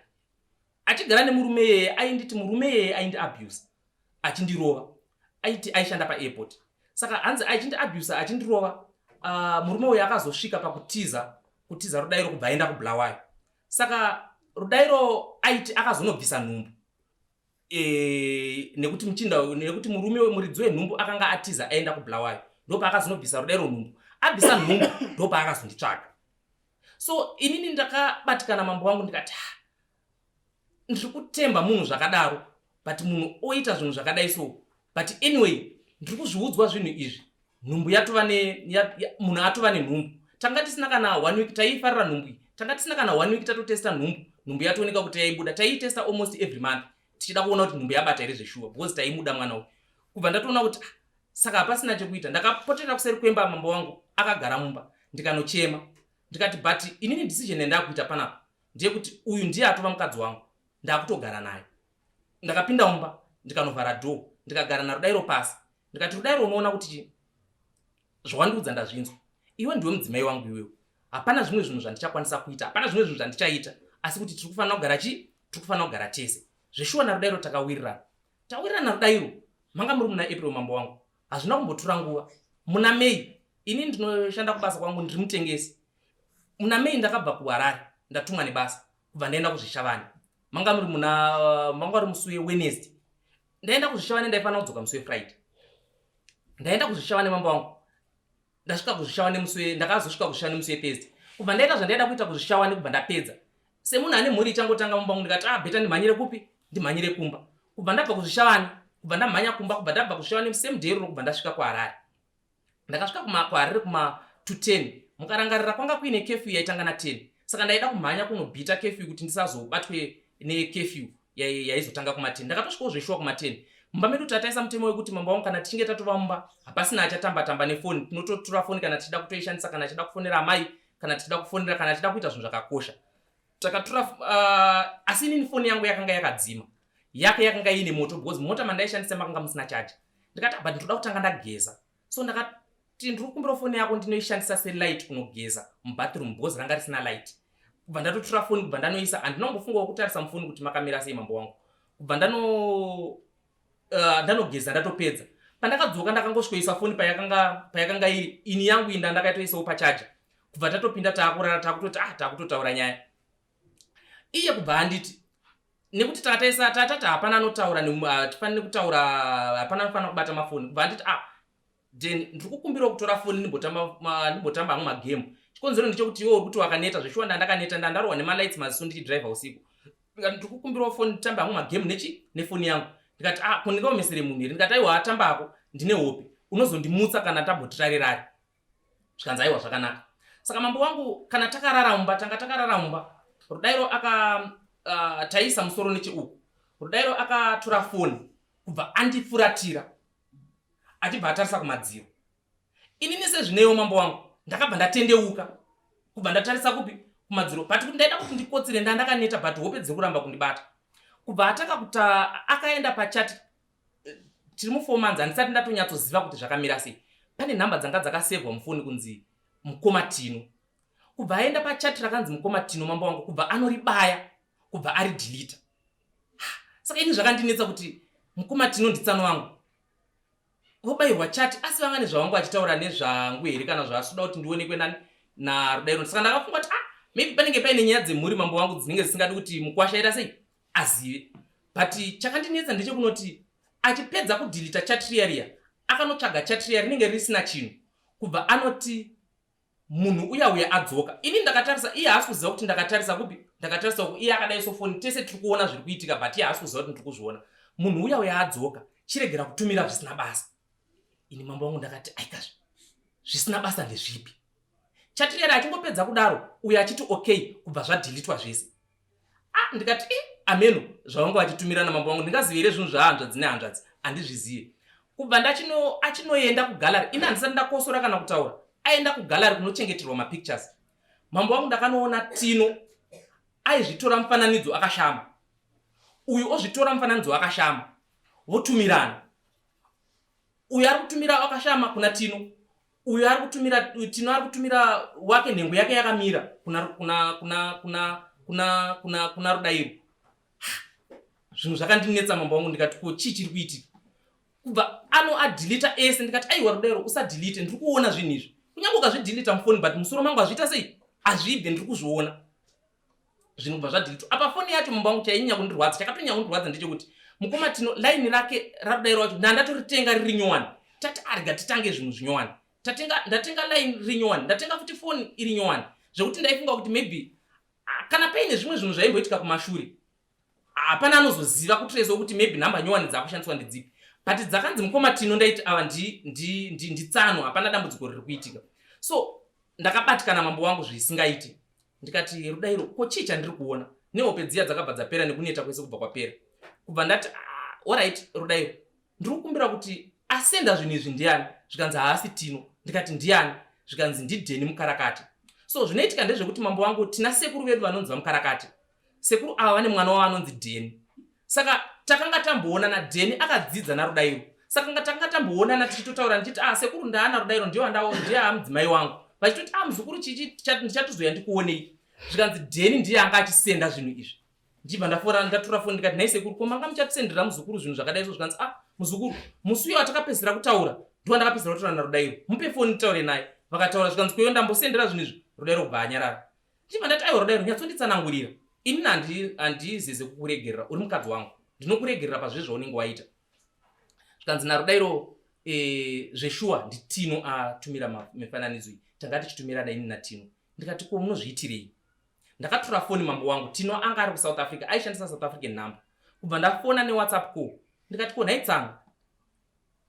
achigara nemurume yeye ainditi murume yeye aindi abuse achindirova aiti aishanda paairport saka hanzi achindi abuse achindirova murume uyu akazosvika pakutiza kutiza Rudairo kubva aenda kuBulawayo saka Rudairo aiti akazonobvisa nhumbu nekuti muchinda nekuti murume muridzi wenhumbu akanga atiza aenda kuBulawayo ndopaakazonobvisa Rudairo nhumbu abvisa nhumbu ndopaakazonditsvaga so inini ndakabatikana mambo wangu ndikati ah, ndiri kutemba munhu zvakadaro but munhu oita zvinhu zvakadai so but anyway ndiri kuzviudzwa zvinhu izvi nhumbu yatova ne munhu atova nenhumbu tanga tisina kana one week taiifarira nhumbu iyi tanga tisina kana one week tatotesta nhumbu nhumbu yatooneka kuti yaibuda taiitesta almost every month tichida kuona kuti nhumbu yabata here zveshuwa because taimuda mwana uyu kubva ndatoona kuti ah, saka hapasina chekuita ndakapotera kuseri kwemba mambo wangu akagara mumba ndikanochema ndikati but inini decision yandakuita panapa ndeyekuti uyu ndiye atova mukadzi wangu ndakutogara naye ndakapinda mumba ndikanovhara door ndikagara naRudairo pasi ndikati Rudairo unoona kuti zvawandiudza ndazvinzwa iwe ndiwe mudzimai wangu iwewe hapana zvimwe zvinhu zvandichakwanisa kuita hapana zvimwe zvinhu zvandichaita asi kuti tiri kufanira kugara chii tiri kufanira kugara tese zveshuwa naRudairo takawirirana tawirirana Rudairo manga muri muna April mambo wangu hazvina kumbotora nguva muna May ini ndinoshanda kubasa kwangu ndiri mutengesi muna May ndakabva kuHarare ndatumwa nebasa kubva ndaenda kuZvishavane manga muri muna manga uri musi weWednesday ndaenda kuZvishavane ndaifanira kudzoka musi weFriday ndaenda kuZvishavane mambo wangu ndasvika kuZvishavane musi ndakazosvika kuZvishavane musi weThursday kubva ndaita zvandaida kuita kuZvishavane kubva ndapedza semunhu ane mhuri ichangotanga mumba wangu ndikati ah better ndimhanyire kupi ndimhanyire kumba kubva ndabva kuZvishavane kubva ndamhanya kumba kubva ndabva kuZvishavane same day iroro kubva ndasvika kuHarare ndakasvika kuHarare kuma to 10 mukarangarira kwanga kuine curfew yaitanga na10 saka ndaida kumhanya kunobhita curfew kuti ndisazobatwe necurfew yaizotanga kuma10 ndakatosvikawo zveshuwa kuma10 mumba medu tataisa mutemo wekuti mambo wangu kana tichinge tatova mumba hapasina achatamba tamba nefoni tinototora foni kana tichida kutoishandisa kana tichida kufonera amai kana tichida kufonera kana tichida kuita zvinhu zvakakosha takatora asi inini foni yangu yakanga yakadzima yake yakanga iine moto because mota mandaishandisa makanga musina chaja ndikati but ndinoda kutanga ndageza so ndakati ndiri kukumbira foni yako ndinoishandisa selight kunogeza mubathroom because ranga risina light kubva ndatotora foni kubva ndanoisa handina kumbofungawo kutarisa mufoni kuti makamira sei mambo wangu kubva ndano ndanogeza ndatopedza pandakadzoka ndakangosvikoisa foni payakanga payakanga iri ini yangu inda ndakaitoisawo pachaja kubva tatopinda taakurara taakutoti ah taakutotaura nyaya iye kubva anditi nekuti tataisa tatati hapana anotaura tifanire kutaura hapana anofanira kubata mafoni kubva anditi ah then ndiri kukumbirawo kutora foni ndimbotamba hangu magemu chikonzero ndechekuti iwe uri kuti wakaneta zveshuwa ndandakaneta ndandarohwa nemalights maziso ndichidhiraivha usiku ndikati ndiri kukumbirawo foni nditambe hangu magemu nechi nefoni yangu ndikati ah ko ndingaomesere munhu here ndikati aiwa atambako ndine hope unozondimutsa kana tamboti rare rare zvikanzi aiwa zvakanaka. Saka mambo wangu, kana takarara mumba, tanga takarara mumba, Rudairo aka taisa musoro necheuku, Rudairo akatora foni kubva andifuratira achibva atarisa kumadziro. Inini sezvineiwo mambo wangu, ndakabva ndatendeuka kubva ndatarisa kupi? Kumadziro. But kuti ndaida kuti ndikotsire, ndandakaneta, but hope dziri kuramba kundibata. Kubva atanga kuta, akaenda pachati. Tiri mu4 months, handisati ndatonyatsoziva kuti zvakamira sei. Pane nhamba dzanga dzakasevhwa mufoni kunzi Mukoma Tino. Kubva aenda pachati rakanzi Mukoma Tino, mambo wangu, kubva anoribaya, kubva aridhilita. Saka ini zvakandinetsa kuti Mukoma Tino nditsano wangu, vobayirwa chati, asi vanga nezvavangu vachitaura nezvangu here, kana zvaasuda kuti ndionekwe nani? NaRudairo. Saka ndakafunga kuti, ah, maybe panenge paine nyaya dzemhuri, mambo wangu, dzinenge dzisingadi kuti mukwasha aita sei, azive. But chakandinetsa ndechekunoti achipedza kudhilita chat riya riya, akanotsvaga chat riya rinenge risina chinhu, kubva anoti, "Munhu uya uya adzoka." Ini ndakatarisa, iye haasi kuziva kuti ndakatarisa kupi, ndakatarisa uku. Iye akadai sofoni, tese tiri kuona zviri kuitika, but iye haasi kuziva kuti ndiri kuzviona. "Munhu uya uya adzoka, chiregera kutumira zvisina basa." Ini mambo wangu ndakati, "Aikazve, zvisina basa ndezvipi?" Chatirera achingopedza kudaro, uyo achiti okay, kubva zvadhilitwa zvese. Ah, ndikati, "I ameno zvavanga vachitumirana." Mambo wangu, ndingazive here zvinhu zvahanzvadzi nehanzvadzi? Handizvizive. Kubva ndachino achinoenda kugallery, ini handisati ndakosora kana kutaura, aenda kugallery kunochengeterwa mapictures. Mambo wangu, ndakanoona Tino aizvitora mufananidzo akashama, uyu ozvitora mufananidzo akashama, votumirana. Uyu ari kutumira akashama kuna Tino, uyu ari kutumira, Tino ari kutumira wake nhengo yake yakamira kuna kuna kuna kuna kuna kuna kuna Rudairo. Zvinhu zvakandinetsa, mambo wangu. Ndikati, "Ko chii chiri kuitika?" Kubva ano adhilita ese. Ndikati, "Aiwa Rudairo, usadhilite, ndiri kuona zvinhu izvi. Kunyange ukazvidhilita mufoni, but musoro mangu hazviita sei, hazvibve, ndiri kuzviona zvinhu." Kubva zvadhilitwa. Apa foni yacho, mambo wangu, chainyanya kundirwadza, chakatonyanya kundirwadza ndechekuti Mukoma Tino, laini rake raRudairo wacho ndandatoritenga riri nyowani. Tati arega titange zvinhu zvinyowani, tatenga, ndatenga line riri nyowani, ndatenga futi foni iri nyowani, zvekuti ndaifunga kuti maybe, ah, kana paine zvimwe zvinhu zvaimboitika kumashure, hapana anozoziva kutrace kuti maybe nhamba nyowani dzakushandiswa ndedzipi. But dzakanzi Mukoma Tino, ndaiti ava nditsano, hapana dambudziko riri kuitika. So ndakabatikana, mambo wangu, zvisingaiti. Ndikati, "Rudairo, ko chii chandiri kuona?" Nehope dziya dzakabva dzapera, nekuneta kwese kubva kwapera. Kubva ndati, "Ah, alright Rudairo, ndiri kukumbira kuti asenda zvinhu izvi ndiani?" Zvikanzi, "Haasi Tino." Ndikati, "Ndiani?" Zvikanzi, "Ndidheni Mukarakati." So zvinoitika ndezvekuti, mambo wangu, tina sekuru vedu vanonzi VaMukarakati. Sekuru ava vane mwana wavo anonzi Dheni. Saka takanga tamboonana, Dheni akadzidza naRudairo, saka takanga tamboonana tichitotaura, ndichiti, "Ah, sekuru, ndaana Rudairo, ndiyo ndiye amudzimai wangu." Vachitoti, "Ah, muzukuru, chichi, ndichatozoya ndikuonei." Zvikanzi Dheni ndiye anga achisenda zvinhu izvi. Ndichibva ndafora, ndatora foni, ndikati, "Nhai sekuru, ko manga muchatisendera muzukuru zvinhu zvakadai so?" Zvikanzi, "Ah, muzukuru, musi uyo watakapedzisira kutaura ndiwa ndakapedzisira kutaura naRudairo. Mupe foni nditaure naye." Vakataura, zvikanzi, "Kweyo ndambosendera zvinhu izvi?" Rudairo kubva anyarara. Ndichibva ndati, "Aiwa Rudairo, nyatsonditsanangurira. Inini handizeze kukuregerera, uri mukadzi wangu, ndinokuregerera pazvezvo zvaunenge waita." Zvikanzi naRudairo, "Zveshuwa ndiTino atumira mifananidzo iyi. Tanga tichitumirana ini naTino." Ndikati, "Ko munozviitirei?" Ndakatora foni, mambo wangu. Tino anga ari kuSouth Africa, aishandisa South African number. Kubva ndafona neWhatsApp call. Ndikati, "Ko nhai tsanga,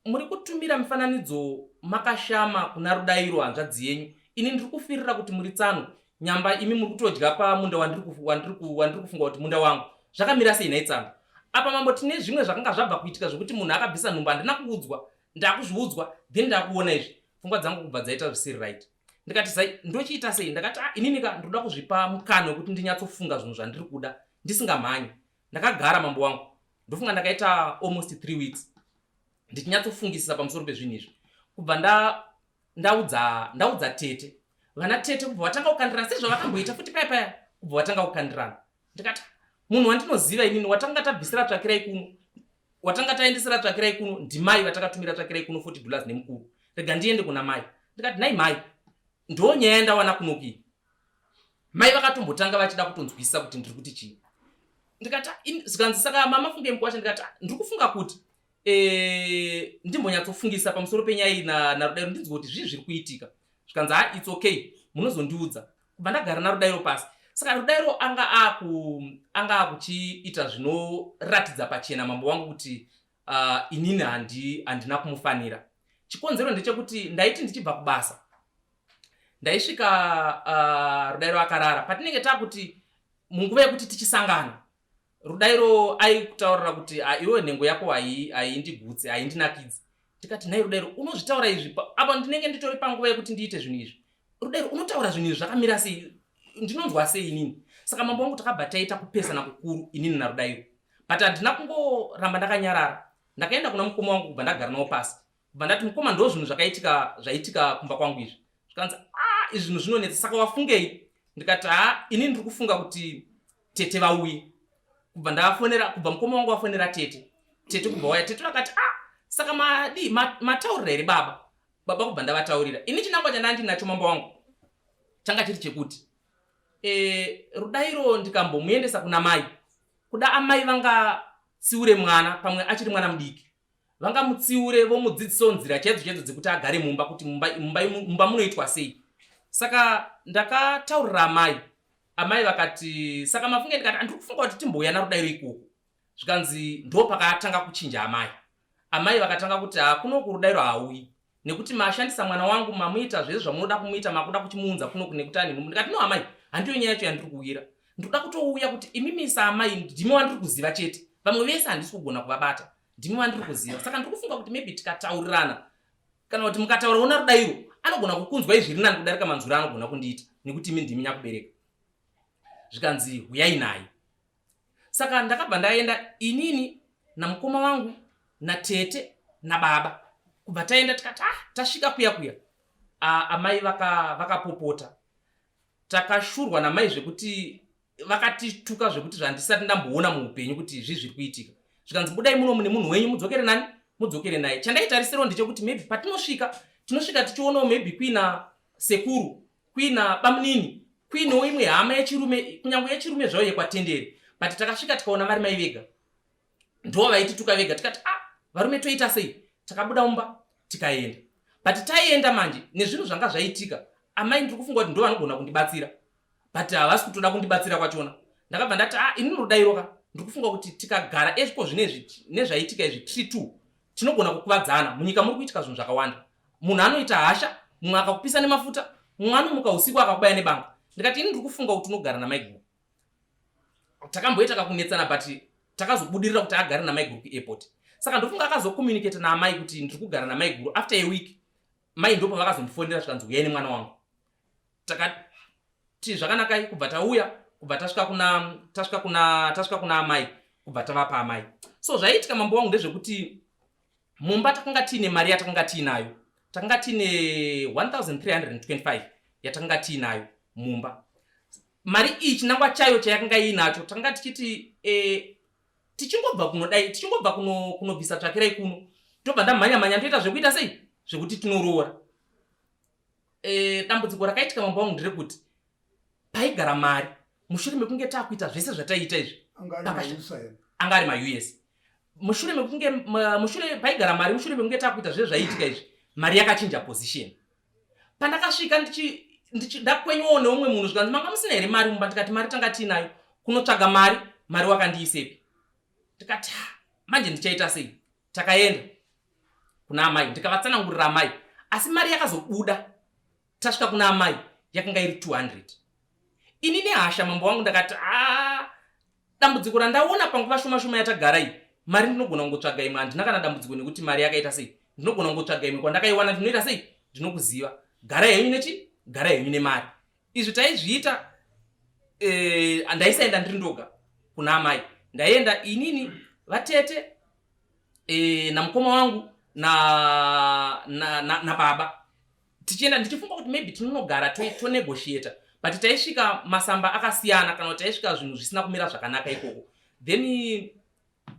muri kutumira mifananidzo makashama kuna Rudairo hanzvadzi yenyu? Ini ndiri kufirira kuti muri tsano, nyamba imi muri kutodya pamunda wandiri kufunga kuti munda wangu. Zvakamira sei nhai tsano?" Apa mambo, tine zvimwe zvakanga zvabva kuitika zvokuti munhu akabvisa nhumbu, handina kuudzwa, ndakuzviudzwa, then ndakuona izvi, pfungwa dzangu kubva dzaita zvisiri right. Ndikati, "Zai ndochiita sei?" Ndakati, "Ah, inini ka ndoda kuzvipa mukana wekuti ndinyatsofunga zvinhu zvandiri kuda ndisingamhanyi." Ndakagara, mambo wangu, ndofunga ndakaita almost 3 weeks ndichinyatsofungisisa pamusoro pezvinhu izvi. Kubva ndaudza tete, vana tete kubva vatanga kukandirana sezvavakamboita futi paya paya, kubva vatanga kukandirana. Ndikati, "Munhu wandinoziva inini watanga tabvisira tsvakirai kuno, watanga taendesera tsvakirai kuno, ndimai vatakatumira tsvakirai kuno $40 nemukuru. Rega ndiende kuna mai." Ndikati, "Nai mai, ndo nyaya yandawana kunoki." Mai vakatombotanga vachida kutonzwisisa kuti ndiri kuti chii. Ndikati, zvikanzi, "Saka mama funge mukwasha." Ndikati, "Ah, ndiri kufunga kuti ndimbonyatsofungisa pamusoro penyaya iyi naRudairo, ndinzwe kuti zvii zviri kuitika." Zvikanzi, "Ha, it's okay, munozondiudza." Kubva ndagara naRudairo pasi. Saka Rudairo anga akuchiita zvinoratidza pachena, mambo wangu, kuti inini handina kumufanira. Chikonzero ndechekuti ndaiti ndichibva kubasa. Ndaisvika Rudairo akarara. Patinenge takuti munguva yekuti tichisangana, Rudairo aikutaurira kuti ah, iwe nhengo yako haindigutsi, haindinakidzi. Ndikati nhai Rudairo, unozvitaura izvi apa ndinenge nditori panguva yekuti ndiite zvinhu izvi. Rudairo, unotaura zvinhu izvi zvakamira sei? Ndinonzwa sei inini? Saka mambo wangu takabva taita kupesana kukuru inini naRudairo, but handina kungoramba ndakanyarara. Ndakaenda kuna mukoma wangu kubva ndagara nawo pasi, kubva ndati mukoma, ndo zvinhu zvakaitika zvaitika kumba kwangu izvi. Zvikanzi ah, izvi zvinhu zvinonetsa, saka wafungei? Ndikati ha, inini ndiri kufunga kuti tete vauye. Kubva ndafonera, kubva mukoma wangu wafonera tete, tete kubva waya. Tete vakati ah, saka madii, mataurira here baba? Baba kubva ndavataurira. Ini chinangwa chandandinacho mambo wangu changa chiri chekuti Rudairo ndikambomuendesa kuna mai, kuda amai vangatsiure mwana pamwe achiri mwana mudiki, vangamutsiure vomudzidzisawo nzira chaidzo chaidzo dzekuti agare mumba, kuti mumba munoitwa sei. Saka ndakataurira amai, amai vakati saka mafunge? Ndikati andiri kufunga kuti timbouya naRudairo ikoko. Zvikanzi ndo pakatanga kuchinja amai. Amai vakatanga kuti hakuno kuRudairo hauyi nekuti mashandisa mwana wangu, mamuita zvese zvamunoda kumuita, makuda kuchimuunza kuno nekuti ane nhumbu. Ndikati no amai, handiyo nyaya yacho yandiri kuuyira. Ndinoda kutouya kuti imimi saamai ndimi wandiri kuziva chete, vamwe vese handisi kugona kuvabata, ndimi wandiri kuziva. Saka ndiri kufunga kuti maybe tikataurirana, kana kuti mukataurawo naRudairo anogona kukunzwai zviri nani kudarika manzwiro anogona kundiita, nekuti imi ndimi nyakubereka. Zvikanzi huyai naye. Saka ndakabva ndaenda inini namukoma wangu natete nababa. Kubva taenda tikati ah, tasvika kuya kuya, amai vakapopota vaka. Takashurwa namai zvekuti vakatituka zvekuti zvandisati ndamboona muupenyu kuti izvi zviri kuitika. Zvikanzi budai muno mune munhu wenyu, mudzokere nani, mudzokere naye. Chandaitarisirawo ndechekuti maybe patinosvika tinosvika tichionawo maybe kuina sekuru, kuina bamunini, kuinewo imwe hama yechirume, kunyange yechirume zvayo yekwaTendere. But takasvika tikaona vari mai vega ndo vaitituka vega. Tikati ah, varume toita sei? Takabuda mumba tikaenda, but taienda manje nezvinhu zvanga zvaitika, amai ndiri kufunga kuti ndo vanogona kundibatsira, but havasi kutoda kundibatsira kwachona. Ndakabva ndati ah, inini Rudairoka ndiri kufunga kuti tikagara ezviko zvinezvi nezvaitika izvi tiri two tinogona kukuvadzana. Munyika muri kuitika zvinhu zvakawanda, munhu anoita hasha, mumwe akakupisa nemafuta, mumwe anomuka usiku akakubaya nebanga. Ndikati ini ndiri kufunga kuti unogara namaiguru. Takamboita kakunetsana, but takazobudirira kuti agare namaiguru kuairport. Saka ndofunga akazokommunicate naamai kuti ndiri kugara namaiguru. After a week mai ndopa vakazondifonera, zvikanzi uyai nemwana wangu. Takati zvakanakai, kubva tauya, kubva tasvika kuna amai, kubva tavapa amai. So zvaiitika mambo wangu ndezvekuti mumba takanga tiine mari yatakanga tiinayo, takanga tiine 1325 yatakanga tiinayo mumba. Mari iyi chinangwa chayo chayakanga iinacho, takanga tichiti tichingobva kunodai, tichingobva kunobvisa tsvakirai kuno, tobva ndamhanya mhanya ndoita zvekuita sei zvekuti tinoroora. Dambudziko rakaitika mambo wangu nderekuti paigara mari, mushure mekunge taakuita zvese zvataiita izvi, anga ari maUS, mushure mekunge mushure paigara mari, mushure mekunge taakuita zvese zvaiitika izvi, mari yakachinja position. Pandakasvika ndakwenywawo neumwe munhu, zvikanzi manga musina here mari mumba? Ndikati mari tanga tiinayo. Kunotsvaga mari, mari wakandiisepi? Ndikati manje ndichaita sei? Takaenda kuna amai, ndikavatsanangurira amai, asi mari yakazobuda tasvika kuna amai yakanga iri 200. Ini nehasha mambo wangu ndakati a dambudziko randaona panguva shoma shoma yatagara iyi, mari ndinogona kungotsvaga imwe, handina kana dambudziko nekuti mari yakaita sei, ndinogona kungotsvaga imwe kwandakaiwana, ndinoita sei, ndinokuziva, gara henyu nechi gara henyu nemari. Izvi taizviita, ndaisaenda ndiri ndoga kuna amai, ndaienda inini, vatete, namukoma wangu na baba, tichienda ndichifunga kuti maybe tinonogara tonegotiata, but taisvika masamba akasiyana, kana kuti taisvika zvinhu zvisina kumira zvakanaka ikoko. Then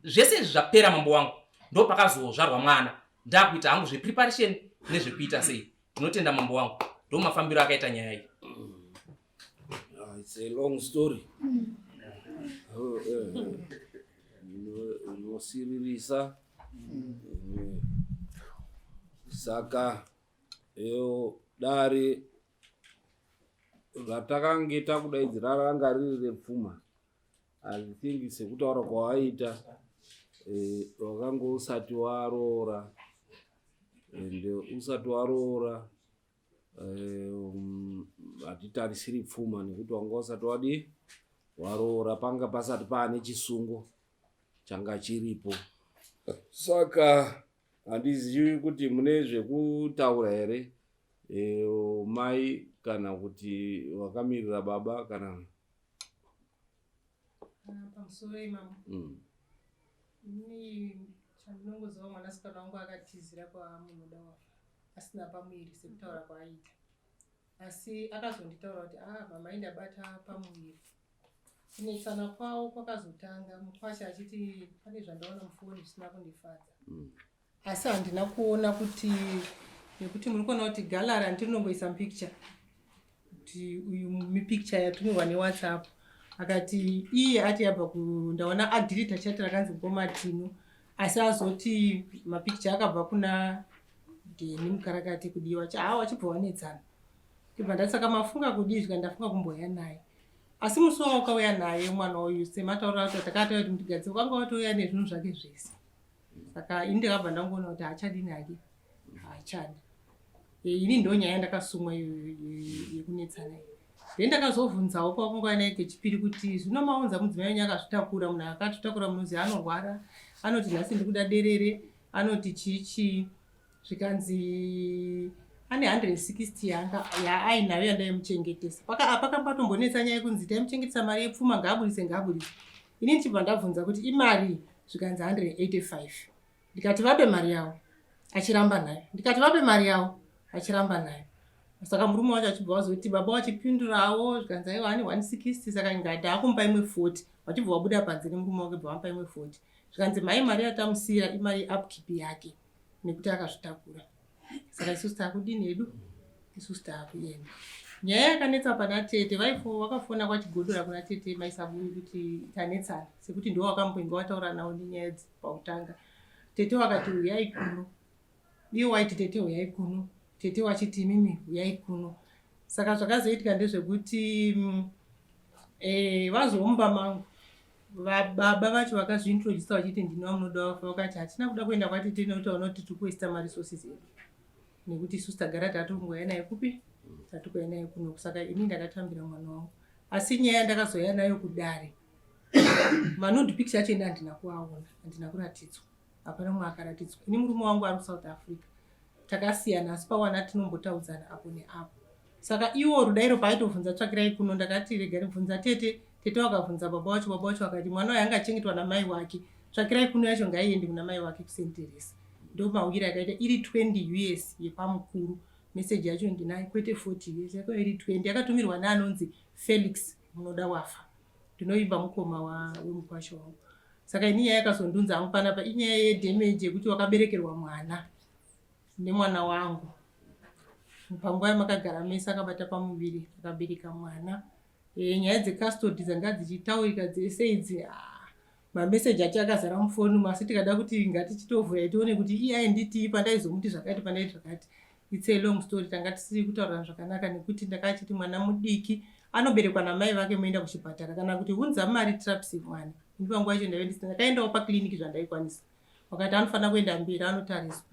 zvese izvi zvapera mambo wangu, ndo pakazozvarwa mwana, ndakuita hangu zvepreparation nezvekuita sei. Ndinotenda mambo wangu, ndo mafambiro akaita nyaya iyi. It's a long story. Inosiririsa. Saka eyo dare ratakange takudaidzira ranga riri repfuma. I think sekutaura kwawaita, wakanga usati waroora, and usati waroora. Eh, hatitarisiri pfuma nekuti wanga usati wadii waroora, panga pasati paane chisungo changa chiripo. Saka handizivi kuti mune zvekutaura here, mai kana kuti wakamirira baba kana. Ah, pamusoro imamo. Ini chandinongoziva, mwanasikana wangu akatizira kwaMunoda Wafa asina pamuviri sekutaura kwaaiita, asi akazonditaura kuti, "Ah, mama, indabata pamuviri." Kunetsana kwavo kwakazotanga mukwasha achiti pane zvandaona mufoni zvisina kundifadza. Asi handina kuona kuti, nekuti muri kuona kuti gallery handirinongoisa mupicture, kuti uyu mipicture yatumirwa neWhatsApp. Akati iye ati yabva ku, ndaona adelete chat rakanzi Ngomatino, asi azoti mapicture akabva kuna Deni Mukarakati kudiwa cha wachibva wanetsana. Ndibva ndati, "Saka mafunga kudii?" Zvika ndafunga kumboya naye, asi musi wawakauya naye mwana uyu, sematauriro acho takataura kuti mutigadzire, kwanga watouya nezvinhu zvake zvese. Saka ini ndakabva ndangoona kuti haachadi nake, haachadi. Ini ndo nyaya yandakasumwa iyoyo yekunetsana iyi. Then ndakazobvunzawo kwakungouya naye kechipiri kuti, "Zvino maunza mudzimai wenyu akazvitakura, munhu akazvitakura munozi anorwara, anoti nhasi ndikuda derere, anoti chii chii." Zvikanzi ane 160 yanga yaainayo yandaimuchengetesa. Pakamba tombonetsa nyaya yekunzi taimuchengetesa mari yepfuma, ngaaburise, ngaaburise. Ini ndichibva ndabvunza kuti imari, zvikanzi 185. Ndikati vape mari yavo, achiramba nayo. Ndikati vape mari yavo, achiramba nayo. Saka murume wacho achibva wazoti baba wachipindurawo, zvikanzi aiwa, ane 160, saka ngati akumupa imwe 40. Vachibva wabuda panze nemurume wake, bva vamupa imwe 40. Zvikanzi mhai, mari yatamusiyira imari yeupkeep yake nekuti akazvitakura, saka isusu taakudini hedu, isusu taakuenda. Nyaya yakanetsa pana tete, vakafona kwaChigodora kuna tete Maisabuni kuti tanetsana, sekuti ndiwo wakamboinge wataura nawo nenyaya idzi pakutanga. Tete wakati uyai kuno, iwo waiti tete uyai kuno, tete wachiti imimi uyai kuno. Saka zvakazoitika ndezvekuti vazomumba mangu, baba vacho vakazviintrodusa vachiti ndini vaMunoda Wafa. Vakati hatina kuda kuenda kwatete nekuti vanoti tiri kuwaste maresources edu, nekuti isusu tagara tatikungoya naye kupi, tatikuya naye kuno. Saka ini ndakatambira mwana wangu, asi nyaya yandakazoya nayo kudare, manude picture acho ini handina kuaona, handina kuratidzwa, hapana mumwe akaratidzwa. Ini murume wangu ari kuSouth Africa, takasiyana, asi pawana tinombotaudzana apo neapo. Saka iwo rudairo paaitobvunza tsvakirai kuno, ndakati rega ndibvunza tete. Tete wakabvunza baba wacho, baba wacho akati mwana uyu angachengetwa namai wake, tsvakirai kuno yacho ngaiende kuna mai wake kusenteresa. Ndo mauyiro akaita iri 20 US yepamukuru. Meseji yacho ndinayo, kwete 40 US, yakauya iri 20, yakatumirwa neanonzi Felix Munoda Wafa, ndinoimba mukoma wemukwasha wangu. Saka ini nyaya yakazondunza hangu panapa inyaya yedamage yekuti wakaberekerwa mwana nemwana wangu panguva yamakagara mese, akabata pamuviri, akabereka mwana. Nyaya dzecustody dzanga dzichitaurika dzese idzi, mameseji acho akazara mufoni, asi tikada kuti ngatichitovhura tione kuti iye ainditii pandaizomuti zvakati, pandaiti zvakati. It's a long story. Tanga tisiri kutaurana zvakanaka nekuti ndakachiti mwana mudiki anoberekwa namai vake, moenda kuchipatara kana kuti unza mari tirapise mwana. Ini panguva yacho ndaive ndisina, ndakaendawo pakliniki zvandaikwanisa, wakati anofanira kuenda mberi anotariswa.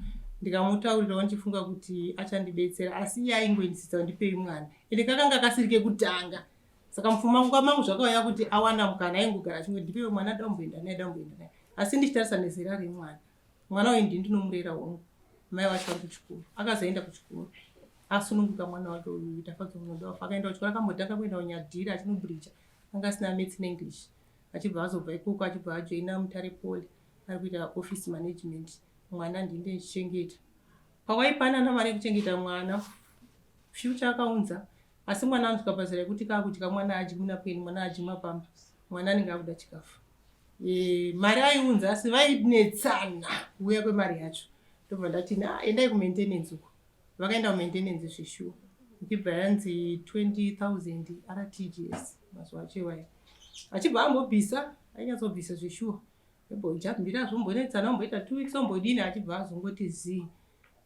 Ndikamutaurirawo ndichifunga kuti achandibetsera, asi iye aingoindisisa ndipei mwana, ende kakanga kasiri kekutanga. Saka mupfungwa mangu zvakauya kuti awana mukana aingogara achingoti ndipeiwe mwana, damboenda naye, damboenda naye. Asi ndichitarisa nezera remwana, mwana uyu ndini ndinomurera hongu, mai vacho vari kuchikoro. Akazoenda kuchikoro asununguka mwana wake uyu Tafadzwa Munoda. Akaenda kuchikoro, akambotanga kuenda kuNyadhira achinobridge, anga asina maths neEnglish. Achibva azobva ikoko, achibva ajoina Mutare Poly, ari kuita office management. Mwana ndini ndichichengeta. Pawaipanana mari yekuchengeta mwana, future akaunza, asi mwana anosvika pazera yekuti kaakudya, mwana adyi munapeni, mwana adyi mapamba, mwana anenge akuda chikafu. Mari aiunza, asi vainetsana kuuya kwemari yacho. Ndobva ndati na endai kumaintenance uko. Vakaenda kumaintenance zveshuwa, ichibva yanzi 20,000 RTGS mazuva acho iwayo. Achibva ambobvisa, ainyatsobvisa zveshuwa, embojambira, zvombonetsana, omboita 2 weeks, ombodini, achibva azongoti zii.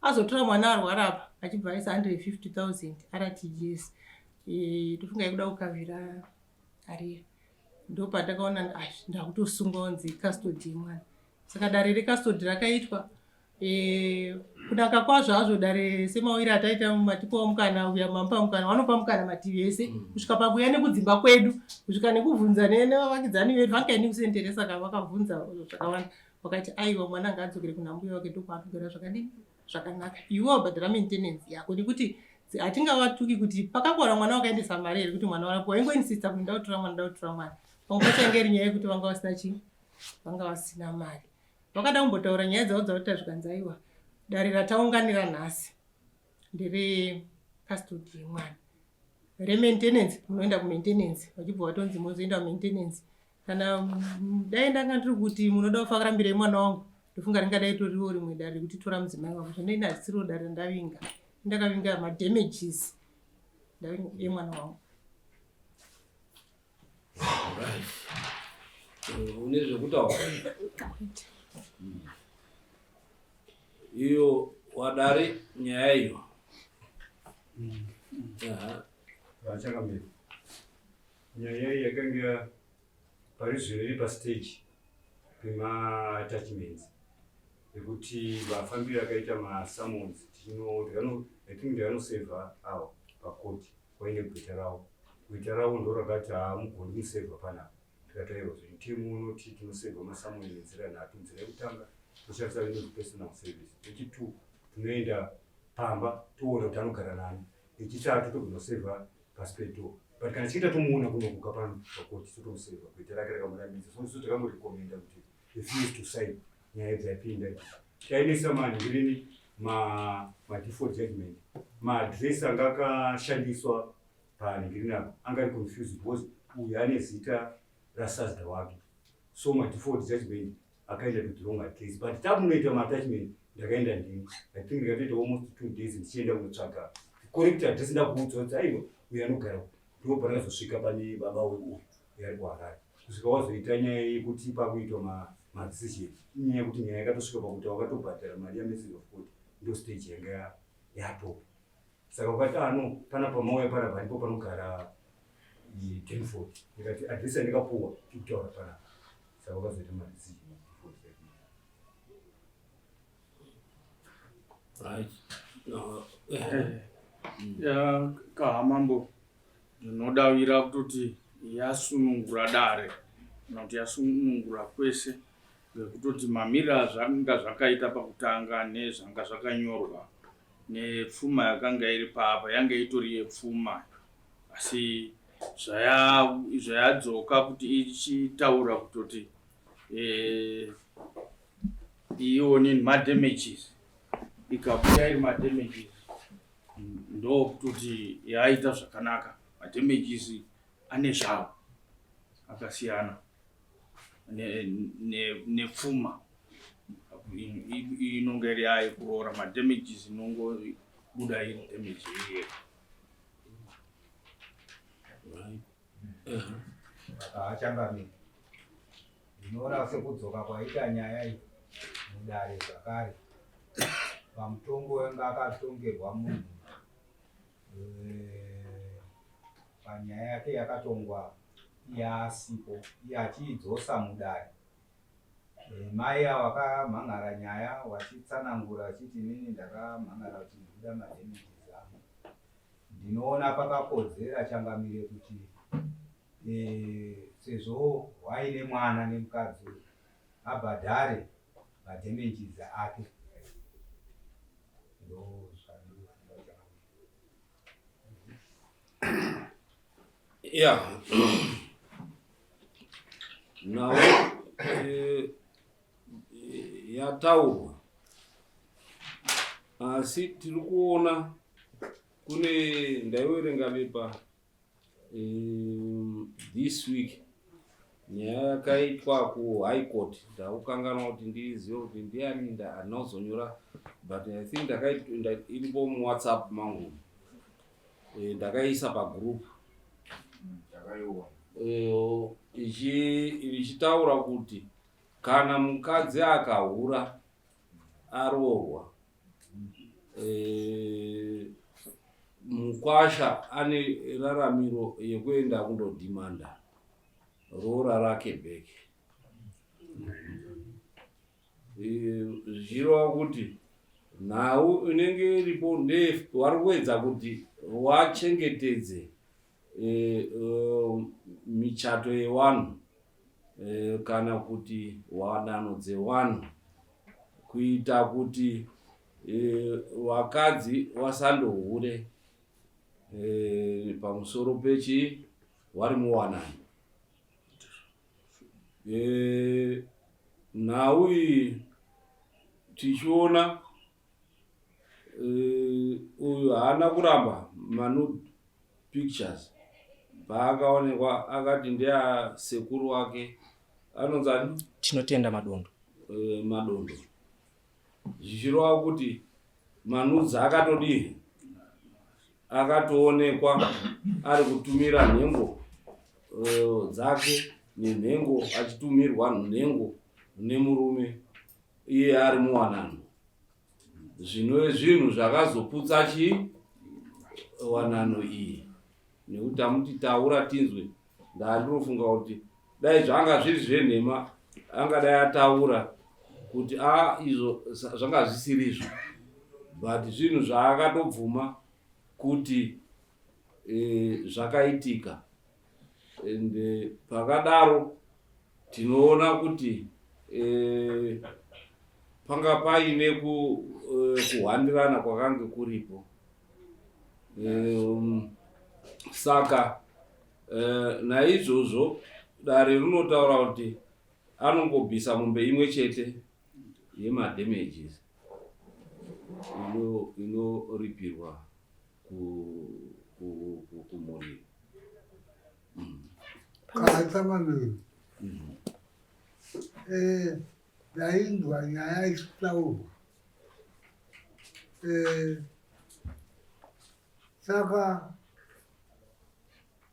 Azotora mwana arwara apa, achibva aisa 150,000 RTGS. Tofunga yekuda kukavhira ariya. Ndopatakaona ndakutosungwa kunzi custody yemwana. Saka dare recustody rakaitwa. E, kunaka kwazvo hazvo dare semawiri ataita matipawo mukana uya mamupa mukana vanopa mukana mativi ese kusvika pakuya nekudzimba kwedu kusvika nekubvunza nevavakidzani vedu vangaini kusenteresa ka vakabvunza zvakawanda vakati aiwa mwana ngaadzokere kuna mbuya wake ndokwaanogara zvakadini zvakanaka iwe wabhadhara maintenance yako nekuti hatingavatuki kuti pakakora mwana wakaendesa mari here kuti mwana warapiwa waingoinsista kuti ndakutora mwana ndakutora mwana pamwe pacho yange iri nyaya yekuti vanga vasina chii vanga vasina mari vakada kumbotaura nyaya dzavo dzakuita zvikanzi aiwa dare rataunganira nhasi ndere custody yemwana remaintenance munoenda kumaintenance vachibva vatonzi mozoenda kumaintenance kana dai ndanga ndiri kuti munoda kufakarambirei mwana wangu ndofunga ringadai toriwo rimwe dare rekuti tora mudzimai wangu zvino ini hazisiriwo dare ndavinga ndakavinga madamages emwana wangu. Une zvekutaura iyo wadare nyaya iyo. Vachangamire, nyaya iyi yakanga pari zvino iri pastage pemaattachments ekuti vafambiri akaita masummons I think ndikanosevha awa pakoti waine gweta ravo. Gweta ravo ndo rakati haamugoni kumusevha panapa. Tikati aiwa, zvemutemo unoti tinosevha masummons nenzira nhatu. Nzira yekutanga toshandisa inonzi personal service. Yechitwo tinoenda pamba toona kuti anogara nani. Yechitatu togonosevha pasi pedoor. But kana tichinge tatomuona kunokuka pano pakoti totomusevha. Gweta rake rakamurambidza. So isu takangorekomenda kuti refuse to sign nyaya dzapinda. Tainesa manhirini ma-default judgment. Maaddress anga akashandiswa panhingirini apa anga ari confused because uyu ane zita rasazda wake. So ma-default judgment akaenda to the wrong address. But takunoita ma-attachment ndakaenda ndini. I think ndikatoita almost 2 days ndichienda kunotsvaga correct address ndakuudzwa kuti aiwa uyu anogara uku. Ndipo pandakazosvika pane baba uyu uyu ari kuHarare. Kusvika wazoita nyaya yekuti pakuitwa madecision. Inyaya yekuti nyaya yakatosvika pakuti wakatobhadhara mari yamessage of court ndo stage yanga yatopa. Saka ukati ah no panapa mauya panapa ndipo panogara Denford. Ndikati address yandikapuwa ikutaura panapa. Saka wakazoita madecision default judgment. Right. No. Ya kahamambo ndinodavira kutoti yasunungura dare kana kuti yasunungura kwese ngekutoti mamiriro azvanga zvakaita pakutanga nezvanga zvakanyorwa nepfuma yakanga iri paapa yanga itori yepfuma asi zvayadzoka kuti ichitaura kutoti ione madamages ikabuda iri madamages ndokutoti yaita zvakanaka. Madamages ane zvawo akasiyana nepfuma inonge iri yayo kuroora. Madamages inongobuda iri damage iri yega. Achangamire, ndinoona sekudzoka kwaita nyaya iyi mudare zvakare pamutongo wanga akatongerwa munhu panyaya yake yakatongwa iye asipo, iye achiidzosa mudare. Mai ava vakamhan'ara nyaya vachitsanangura vachiti inini ndakamhan'ara kuti ndikuda madamages angu. Ndinoona pakakodzera changamire kuti sezvo waine mwana nemukadzi uyu abhadhare madamages ake. Ndo zvandinofunga changamire. Yeah. Now yataurwa asi tiri kuona kune ndaiwerenga bepa this week nyaya yakaitwa kuHigh Court. Ndakukanganwa kuti ndizive kuti ndiani handina kuzonyora, but I think iripo muWhatsApp mangu, ndakaisa pagroup ichitaura kuti kana mukadzi akahura aroorwa, mukwasha ane raramiro yekuenda kundodhimanda roora rake back. Zvichireva kuti nhau inenge iripo ndeye vari kuedza kuti wachengetedze e, e, michato yewanhu e, kana kuti wanano dzewanhu kuita kuti e, wakadzi wasandohure e, pamusoro pechi wari muwanano e, nhau iyi tichiona e, uyu haana kuramba manu pictures paakaonekwa akati ndeasekuru wake anonzani Tinotenda Madondo. E, Madondo zvichireva kuti Manudza akatodii akatoonekwa ari kutumira nhengo uh, dzake nenhengo achitumirwa nhengo nemurume iye ari muwanano zvinove zvinhu zvakazoputsa chii wanano iyi nekuti amuti taura tinzwe ndandinofunga kuti dai zvanga zviri zvenhema angadai ataura kuti a izvo zvanga zvisiri izvo but zvinhu zvaakatobvuma kuti e, zvakaitika and eh, pakadaro tinoona kuti e, panga paine ku, e, kuhwandirana kwakange kuripo um, saka uh, naizvozvo dare rinotaura kuti anongobvisa mombe imwe chete yemadamages inoripirwa kumhuri Kaatsangamiri eh, ndainzwa nyaya ichitaurwa eh, saka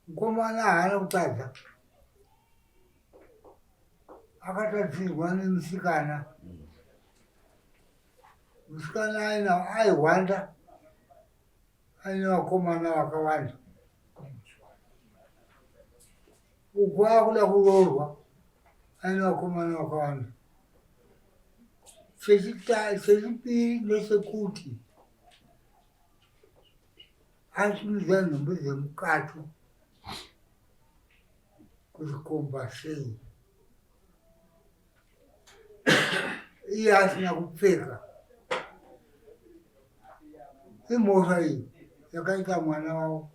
mukomana haana kutadza akatadzirwa nemusikana musikana aina aihwanda aine vakomana vakawanda uku akuda kuroorwa aine vakomana vakawanda chechipiri ndechekuti asimudza nhumbi dzemukati kuchikomba sei iye asina kupfeka imhosva iyi yakaita mwana wavo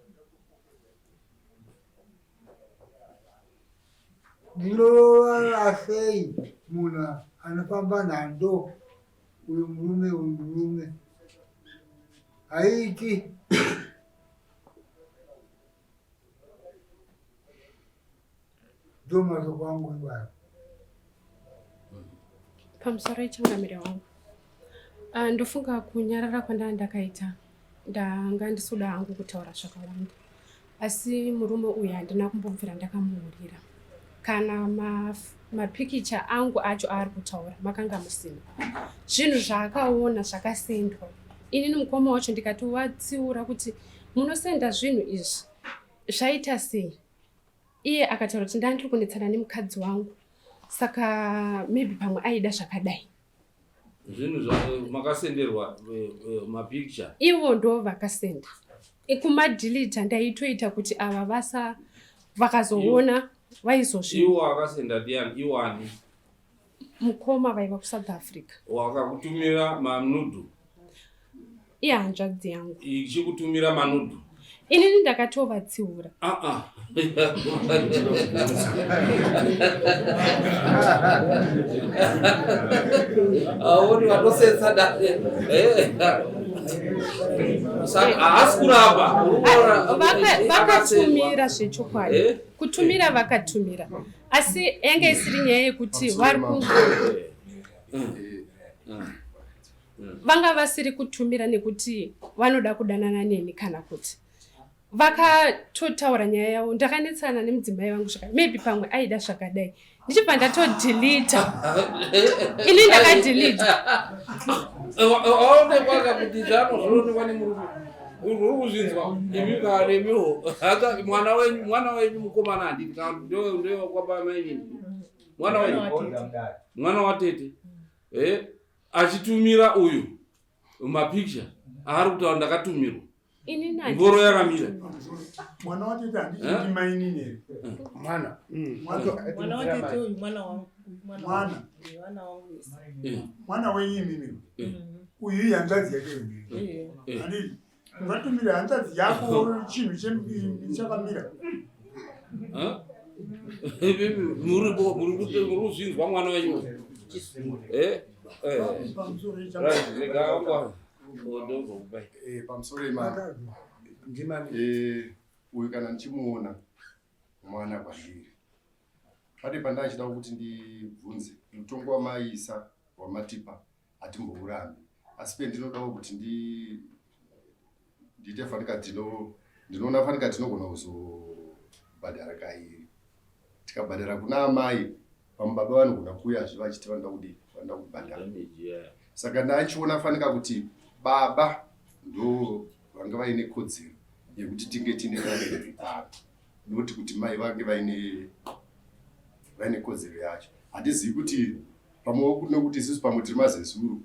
ndinorora sei munhu anofamba nhando uyu murume uyu murume haiti ndomashoko angu iwayo pamusoro yechangamire wangu ah, ndofunga kunyarara kwandanga ndakaita ndanga ndisuda hangu kutaura zvakawanda asi murume uyu handina kumbobvira ndakamuhurira kana mapikicha ma angu acho aari kutaura makanga musina zvinhu zvaakaona zvakasendwa inini mukoma wacho ndikatovatsiura kuti munosenda zvinhu izvi zvaita sei iye akataura kuti ndandiri kunetsana nemukadzi wangu saka maybe pamwe aida zvakadai zvinhu makasenderwa eh, eh, mapicture ivo ndo vakasenda kumadhilita ndaitoita kuti ava vasa vakazoona vaizozvi iwo akasenda ndiani iwani mukoma vaiva kusouth africa wakakutumira manudhu ihanzvadzi yangu ichikutumira manudhu inini ndakatovatsiura ah, ah. aoni vatosetsa dare eh. saka haasi kuramba vakatumira zvechokwadi eh? kutumira vakatumira asi yange isiri nyaya yekuti vari ku eh. Vanga vasiri kutumira nekuti vanoda kudanana neni kana kuti vakatotaura nyaya yavo ndakanetsana nemudzimai vangu zvaka maybe pamwe aida zvakadai ndichibva ndatodhilita ini ndakadhilita aonekwaka kuti zvanozvinoonekwa nemurume uri kuzvinzwa imi karemiwo mwana wenyu mwana wenyu mukomana handiti ndokwabamainini mwana wenyu mwana watete eh? Achitumira uyu mapicture aari kutaura ndakatumirwa. Ngoro yakamira. Mwana watete handiti mainini here? Mwana. Mwana watete uyu mwana wangu. Mwana. Mwana wenyu imimi. Uyu ihanzvadzi yake uyu. Handiti ungatumira hanzvadzi yako chinhu chakamira. Muri kuzvinzwa mwana wenyu. Eh? Eh. Right, rega wangu. Eh, pamusoro imani eh, uyu kana ndichimuona mwana kwandiri pane pandachida kuti ndibvunze mutongo wamaisa wamatipa hatimbourambi asi pendinodawo kuti ndiite fanika tino ndinoona fanika tinogona kuzobhadhara kairi tikabhadhara kuna amai vamwe baba vanogona kuuyazve vachiti vanoda kudii vanoda kubhadhara saka ndachiona fanika kuti baba ndo vanga vaine kodzero yekuti tinge tiine vabereki pano noti kuti mai vange vaine vaine kodzero yacho handizivi kuti pamwe nekuti isusu pamwe tiri mazezuru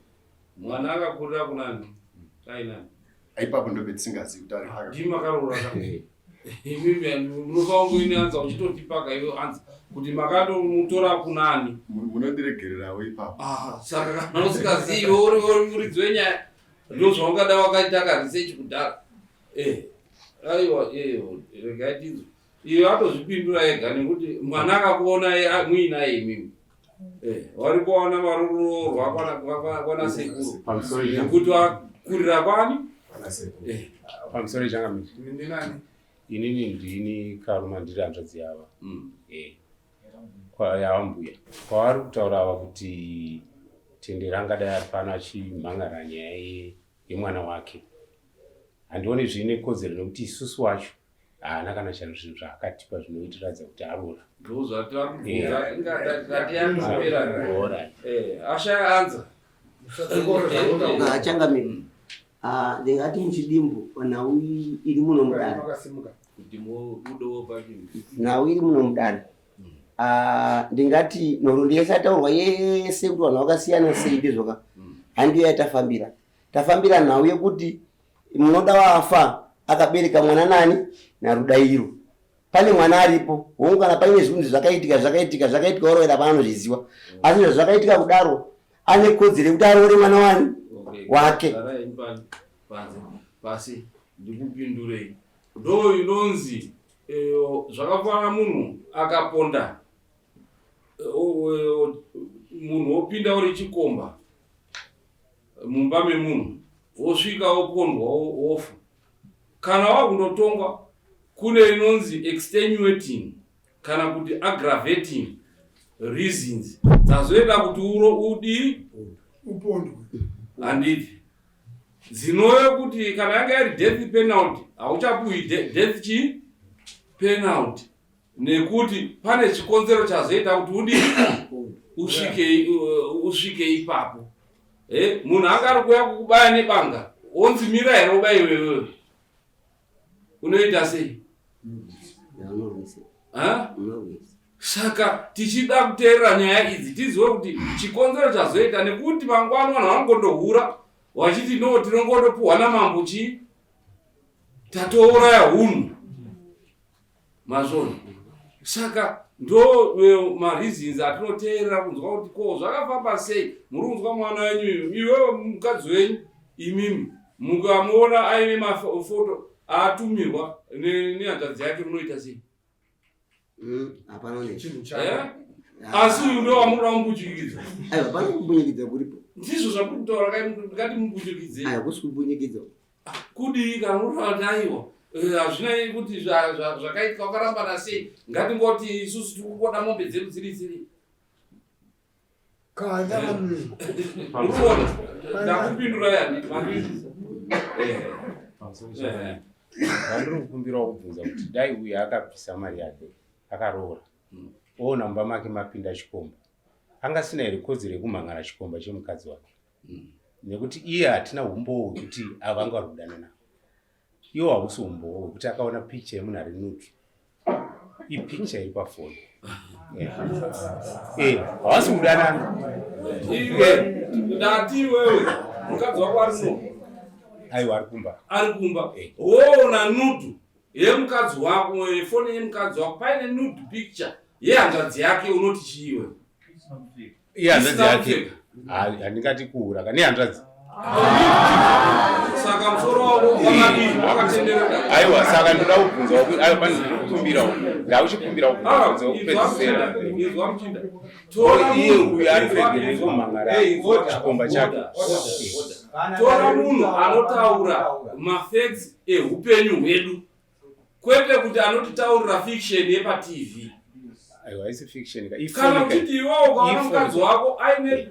mwana akakurira kunani ainani ipapo ndopetisingazivi kuti ari ndimi makaroora ka imimi munofa kungoine anza uchitotipaka iwe anza kuti makatomutora kunani munondiregererawo ipapo ah, saka kana usingazivi iwe uri muridzi wenyaya ndozvaungada wakaita ka research kudhara eh aiwa eh regai tinzwe iyo atozvipindura ega nekuti mwana akakuona muinaye imimi eh, vari kuwana varuroorwa kwana sekuru nekuti vakurira kwani eh. pamusoro changamire inini ndini karuma ndiri hanzvadzi yava mm. eh, yava mbuya kwavari kutaura ava kuti tendera angadai ari pano achimhan'ara nyaya yemwana wake handioni zviine kodzero nekuti isusu wacho haana kana chero zvinhu zvaakatipa zvinoitiradza kuti aroora ashaya anza achangamire ah, ndingati muchidimbu nhau iri muno mudare nhau iri muno mudare ah, ndingati nhoroondo yese ataurwa yese kuti vanhu vakasiyana sei ndizvoka hmm. handiyo yatafambira tafambira nhau yekuti munoda wafa akabereka mwana nani narudairo pane mwana aripo hongu kana paine zvinhu zvakaitika zvakaitika zvakaitika oroera paanozviziva asi zvazvakaitika kudaro ane kodzero yekuti aroore mwana wani wake pasi ndikupindurei ndo inonzi eh, zvakafanana munhu akaponda eh, eh, munhu wopinda uri chikomba mumba memunhu wosvika wopondwa wofa kana wakundotongwa kune inonzi extenuating kana kuti aggravating reasons dzazoita kuti uro udii upondwe handiti dzinove kuti kana yanga iri death penalty hauchapuwi death chii penalty nekuti pane chikonzero chazoita kuti udii usvike usvike ipapo eh, munhu anga ari kuuya kukubaya nebanga wonzi mira here ubaiwe iwewe unoita sei saka tichida kuteerera nyaya idzi tizive kuti chikonzero chazoita nekuti mangwana vanhu vanongondohura vachiti no tinongondopuhwa namambo chii tatouraya hunhu Mazvona. Saka ndo eh, mareasons atinoteerera kunzwa kuti ko zvakafamba sei muri kunzwa mwana wenyu uyu iwewe mukadzi wenyu imimi mukamuona aine mafoto atumirwa nehanzvadzi yake munoita sei mm, hapana eh? asi uyu ndo wamunoda kumbunyikidza aiwa hapana kumbunyikidza kuripo ndizvo zvamuri kutaura kai ndikati mumbunyikidze aiwa kusi kumbunyikidza Kudii kana unotaura kuti aiwa eh, hazvina kuti zvakaitika wakarambana sei ngatingoti isusu tiri kungoda mombe dzedu dziri dziri urikuona ndakupindurai handiti mandizvisa eh. Vandiri kukumbirawo kubvunza kuti dai uyu akabvisa mari yake akaroora hmm. oona mumba make mapinda chikomba angasina here kodzero yekumhan'ara chikomba chemukadzi wake mm. nekuti iye hatina umbowo hwekuti ava vanga vari kudanana iwo hausi umbowo hwekuti akaona picture yemunhu ari nude ipicture iri pafoni eh, havasi kudanana iwe Ndati iwewe mukadzi wako ari no. Aiwa ari kumba. Ari kumba. Eh. Woona nudu yemukadzi wako, foni yemukadzi wako paine nude picture yehanzvadzi yake unoti chii iwe? Ihanzvadzi yake handingati kuhura ka nehanzvadzi. Saka musoro wako wakadii wakatenderera? Aiwa saka ndoda kubvunza aiwa pane ndinokumbirawo ndakuchikumbirawo kubvunza kupedzisera. Izwa muchinda. Tora iye uyu ari kuregera kumhan'ara chikomba chake. Tora munhu anotaura mafacts ehupenyu hwedu kwete kuti anotitaurira fiction yepatv. Aiwa haisi fiction ka. Kana uchiti iwewe ukaona mukadzi wako aine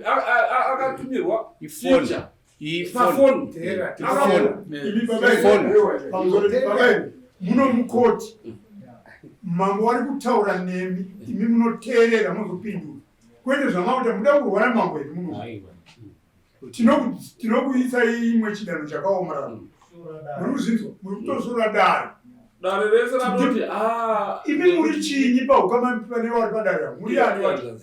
akatumirwa picture pafoni muno mukoti mambo wari kutaura nemi imi munoteerera mozopindura kwete zvamakuta muda kurwara mambo here muno tinokuisai imwe chidanho chakaomarara muri kuzvinzwa muri kutosvora dare dare rese ranoti ah, imi muri chinyi paukama pane vari padare muri ani wacho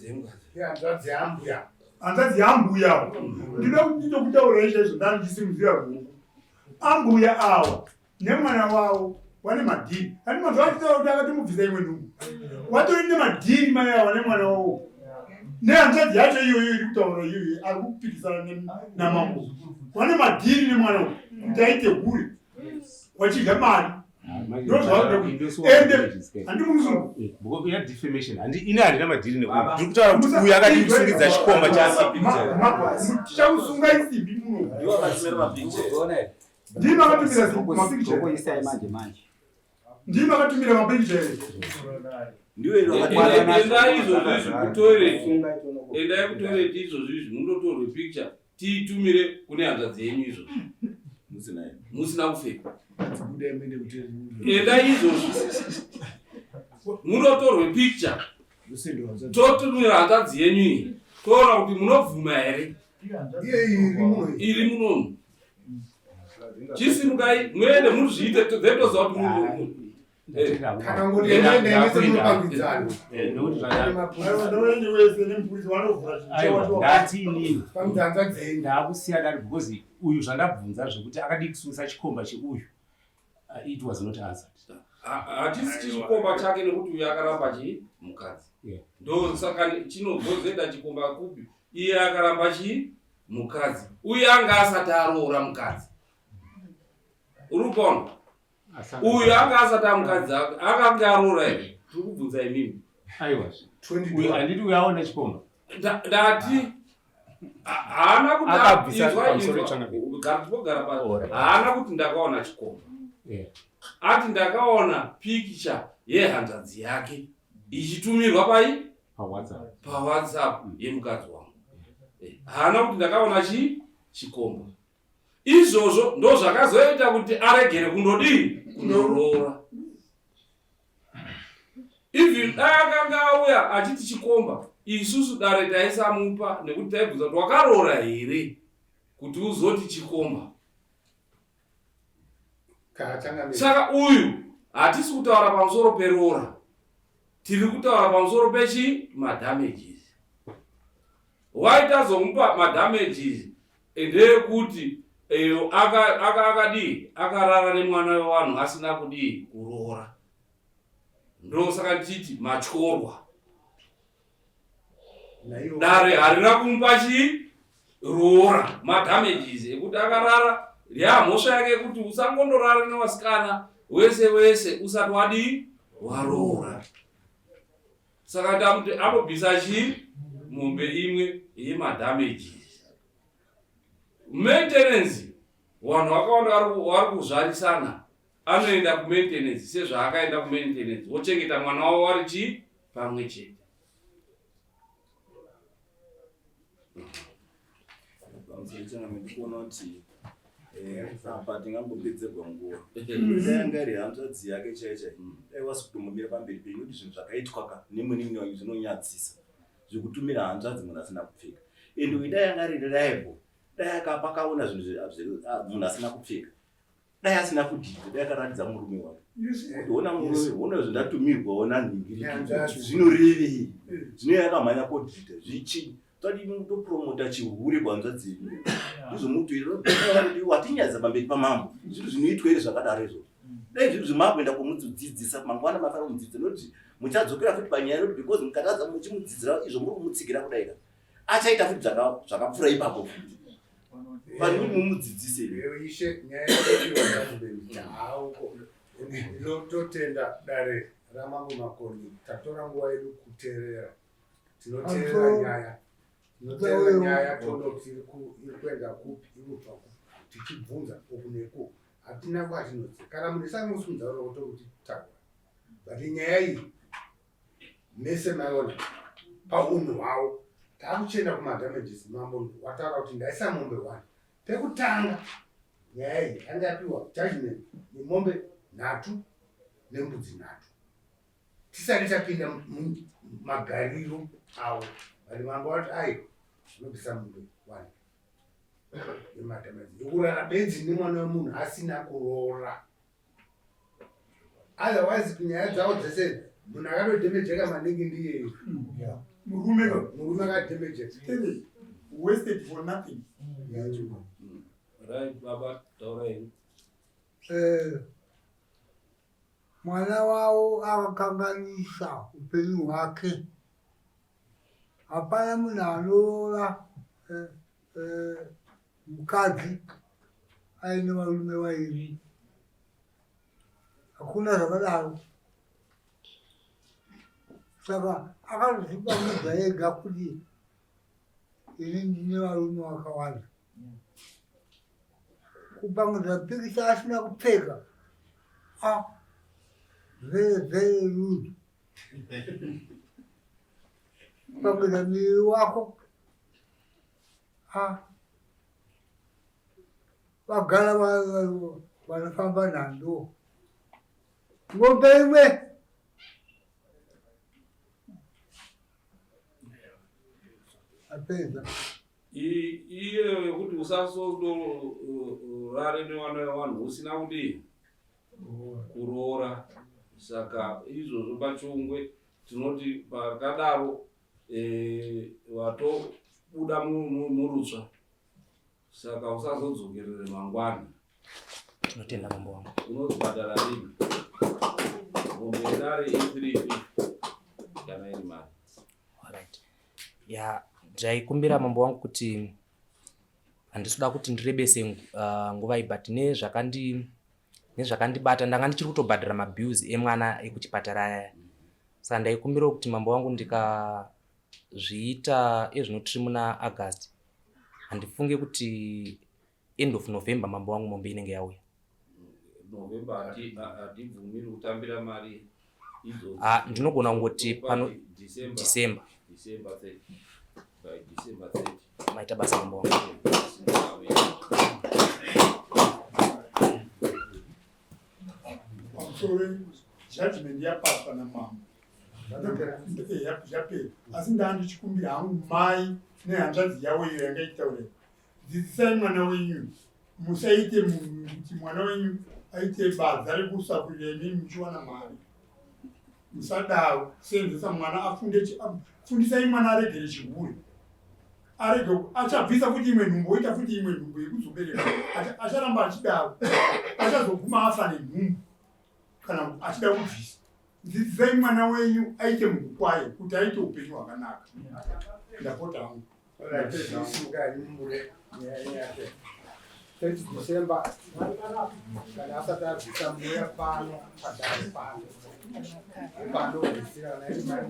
hanzvadzi yambuya hanzvadzi yambuya ndinoda kuti nditokutaurai chaizvo ndandisimudzira ruoko ambuya awa nemwana wavo wane madhiri ani mazuva achitaura kuti akatomubvisa imwe nhumbu watori nemadhiri mai awa nemwana wavo nehanzvadzi yacho iyoyo iri kutaura iyoyo ari kupikisana namambo wane madhiri nemwana uyu kuti aite hure wachidya mari ndozvaende handimuzungu ini handina madhiri nekuti ndiri kutaura kuti uyu akati kusungidza chikomba chake tichakusunga isimbi muno ndimi makatumira mapikicha ndimi makatumira mapikicha here Endai izvozvo izvi kutoilet endai kutoilet izvozvo izvi mundotorwe picture tiitumire kune hanzvadzi yenyu izvozvo musina kupfeka endai izvozvo mundotorwe picture totumira hanzvadzi yenyu iyi toona kuti munobvuma here iri munomu chisimukai muende muzviite then toziva kuti ndati inini ndakusiya dare because uyu zvandabvunza zvekuti akadii kusungisa chikomba cheuyu uh, it was not answered hatisi chichikomba chake nekuti uyu akaramba chii mukadzi ndosaka chinozozoenda chikomba kupi iye akaramba chii mukadzi uyu anga asati aroora mukadzi uri kuona uyu anga asati amukadzi akange aroora here tiri kubvunza imimi aiwa uyu handiti uyu aona chikomba ndati haana kuti gara pa haana kuti ndakaona chikomba ati ndakaona pikicha yehanzvadzi yake ichitumirwa pai pawhatsapp yemukadzi wangu eh, haana kuti ndakaona chii chikomba izvozvo ndozvakazoita kuti aregere kundodii kundoroora even dai akanga auya achiti chikomba isusu dare taisamupa nekuti taibvunza kuti wakaroora here kuti uzoti chikomba Saka uyu hatisi kutaura pamusoro peroora, tiri kutaura pamusoro pechi madamages. Why tazomupa madamages ndeyekuti eh, akadii akarara nemwana wevanhu asina kudii kuroora, ndosaka ndichiti matyorwa. Dare harina kumupa chii roora madamages ekuti akarara yamhosva yake yekuti usangondorara nevasikana wese wese usati wadii waroora saka ndamuti anobvisa chii mombe imwe yemadamages maintenance vanhu vakawanda vari kuzvarisana anoenda kumaintenance sezvaakaenda kumaintenance wochengeta mwana wavo wari chii pamwe chete ndikuona kuti eh, apa tingambopedzerwa nguva dai yanga iri hanzvadzi yake chaiyo chaiyo dai wasi kutombomira pamberi penyu kuti zvinhu zvakaitwa ka nemunin'ina wenyu zvinonyadzisa zvekutumira hanzvadzi munhu asina kupfeka and uyu dai yanga iri liable dai akapa akaona zvinhu munhu asina kupfeka dai asina kudhidha dai akaratidza murume wake kuti ona murume ona zvandatumirwa ona nhingiriki zvinorevei zvino yakamhanya kodhidha zvichi Tadi mutopromota chihure kuhanzvadzi yenyu. Ndizvo mutoita watinyadza pamberi pamambo. Zvinhu zvinoitwa here zvakadaro izvozvo? Dai zvinhu zvemakuenda kumudzidzisa mangwana mafanira kumudzidzisa nekuti muchadzokera futi panyaya yekuti because mukatadza muchimudzidzira izvo muri kumutsigira kudai ka achaita futi zvakapfuura ipapo futi. Vanhu kuti mumudzidzise. Ishe nyaya yekuti hauko ndinototenda dare ramambo Makoni tatora nguva yedu kuteerera tinoteerera nyaya tinoteerera nyaya toona kuti iri kuenda kupi iri kubva kupi tichibvunza uku neku hatina kwatinodzi kana munhu isangosimudza ruoko tokuti taura but nyaya iyi mese maiona paunhu hwavo takuchienda kumadamages mambo wataura kuti ndaisa mombe one pekutanga nyaya iyi yanga yapiwa judgment yemombe nhatu nembudzi nhatu tisati tapinda magariro awo but mambo vati ai zvinobvisa mombe one yemadamages yekurara bedzi nemwana wemunhu asina kuroora otherwise kunyaya dzavo dzese munhu akatodhemejeka maningi ndiye murume murume akadhemejeka wasted for nothing. Right baba taurai. Eh, mwana wavo akakanganisa upenyu hwake. Hapana munhu anoroora eh, eh, mukadzi aine varume vairi. Hakuna zvakadaro. Saka akazozvipangidza ega kuti ini ndine varume vakawanda. Kupangidza pikicha asina kupfeka. Ah, very, very rude. Kupangidza muviri wako. Ah. Vagara vanofamba nhando. Ngombe imwe. Apedza. Iye yekuti usazorare nevana vevanhu usina kudii kuroora saka izvozvo pachongwe tinoti pakadaro eh, watobuda murutsva saka usazodzokerere mangwana. Tinotenda mambo wangu. Unozobhadhara rini? Mombe yedare i3 kana iri mari. Alright. Ya, ndaikumbira mambo wangu kuti handisi kuda kuti ndirebese nguva iyi but nezvakandi nezvakandibata ndanga ndichiri kutobhadhara mabills emwana ekuchipatara aya. Saka ndaikumbirawo kuti mambo wangu ndikazviita ezvino tiri muna August handifunge kuti end of November mambo wangu mombe inenge yauya. November hatibvumiri kutambira mari idzodzo. Ah, ndinogona kungoti pano December. December. December 30. By December 30. Maita basa mambo wangu. Pamusoro judgment yapaswa namambo. Zvapera. Asi ndandichikumbira hangu mai nehanzvadzi yavo iyo yanga ichitaura. Dzidzisai mwana wenyu. Musaite kuti mwana wenyu aite badza rekusakurira imimi muchiwana mari. Musadaro. Senzesa mwana afunde fundisai mwana aregere chihure. Arege achabvisa futi imwe nhumbu oita futi imwe nhumbu yekuzobereka. Acharamba achidaro. Achazoguma afa nenhumbu kana achida kubvisa. Dzidzisai mwana wenyu aite munhu kwaye kuti aite upenyu hwakanaka. Ndapota hangu. December kana asati abvisa mweya pano padare pano pano bvisira kana iri mari.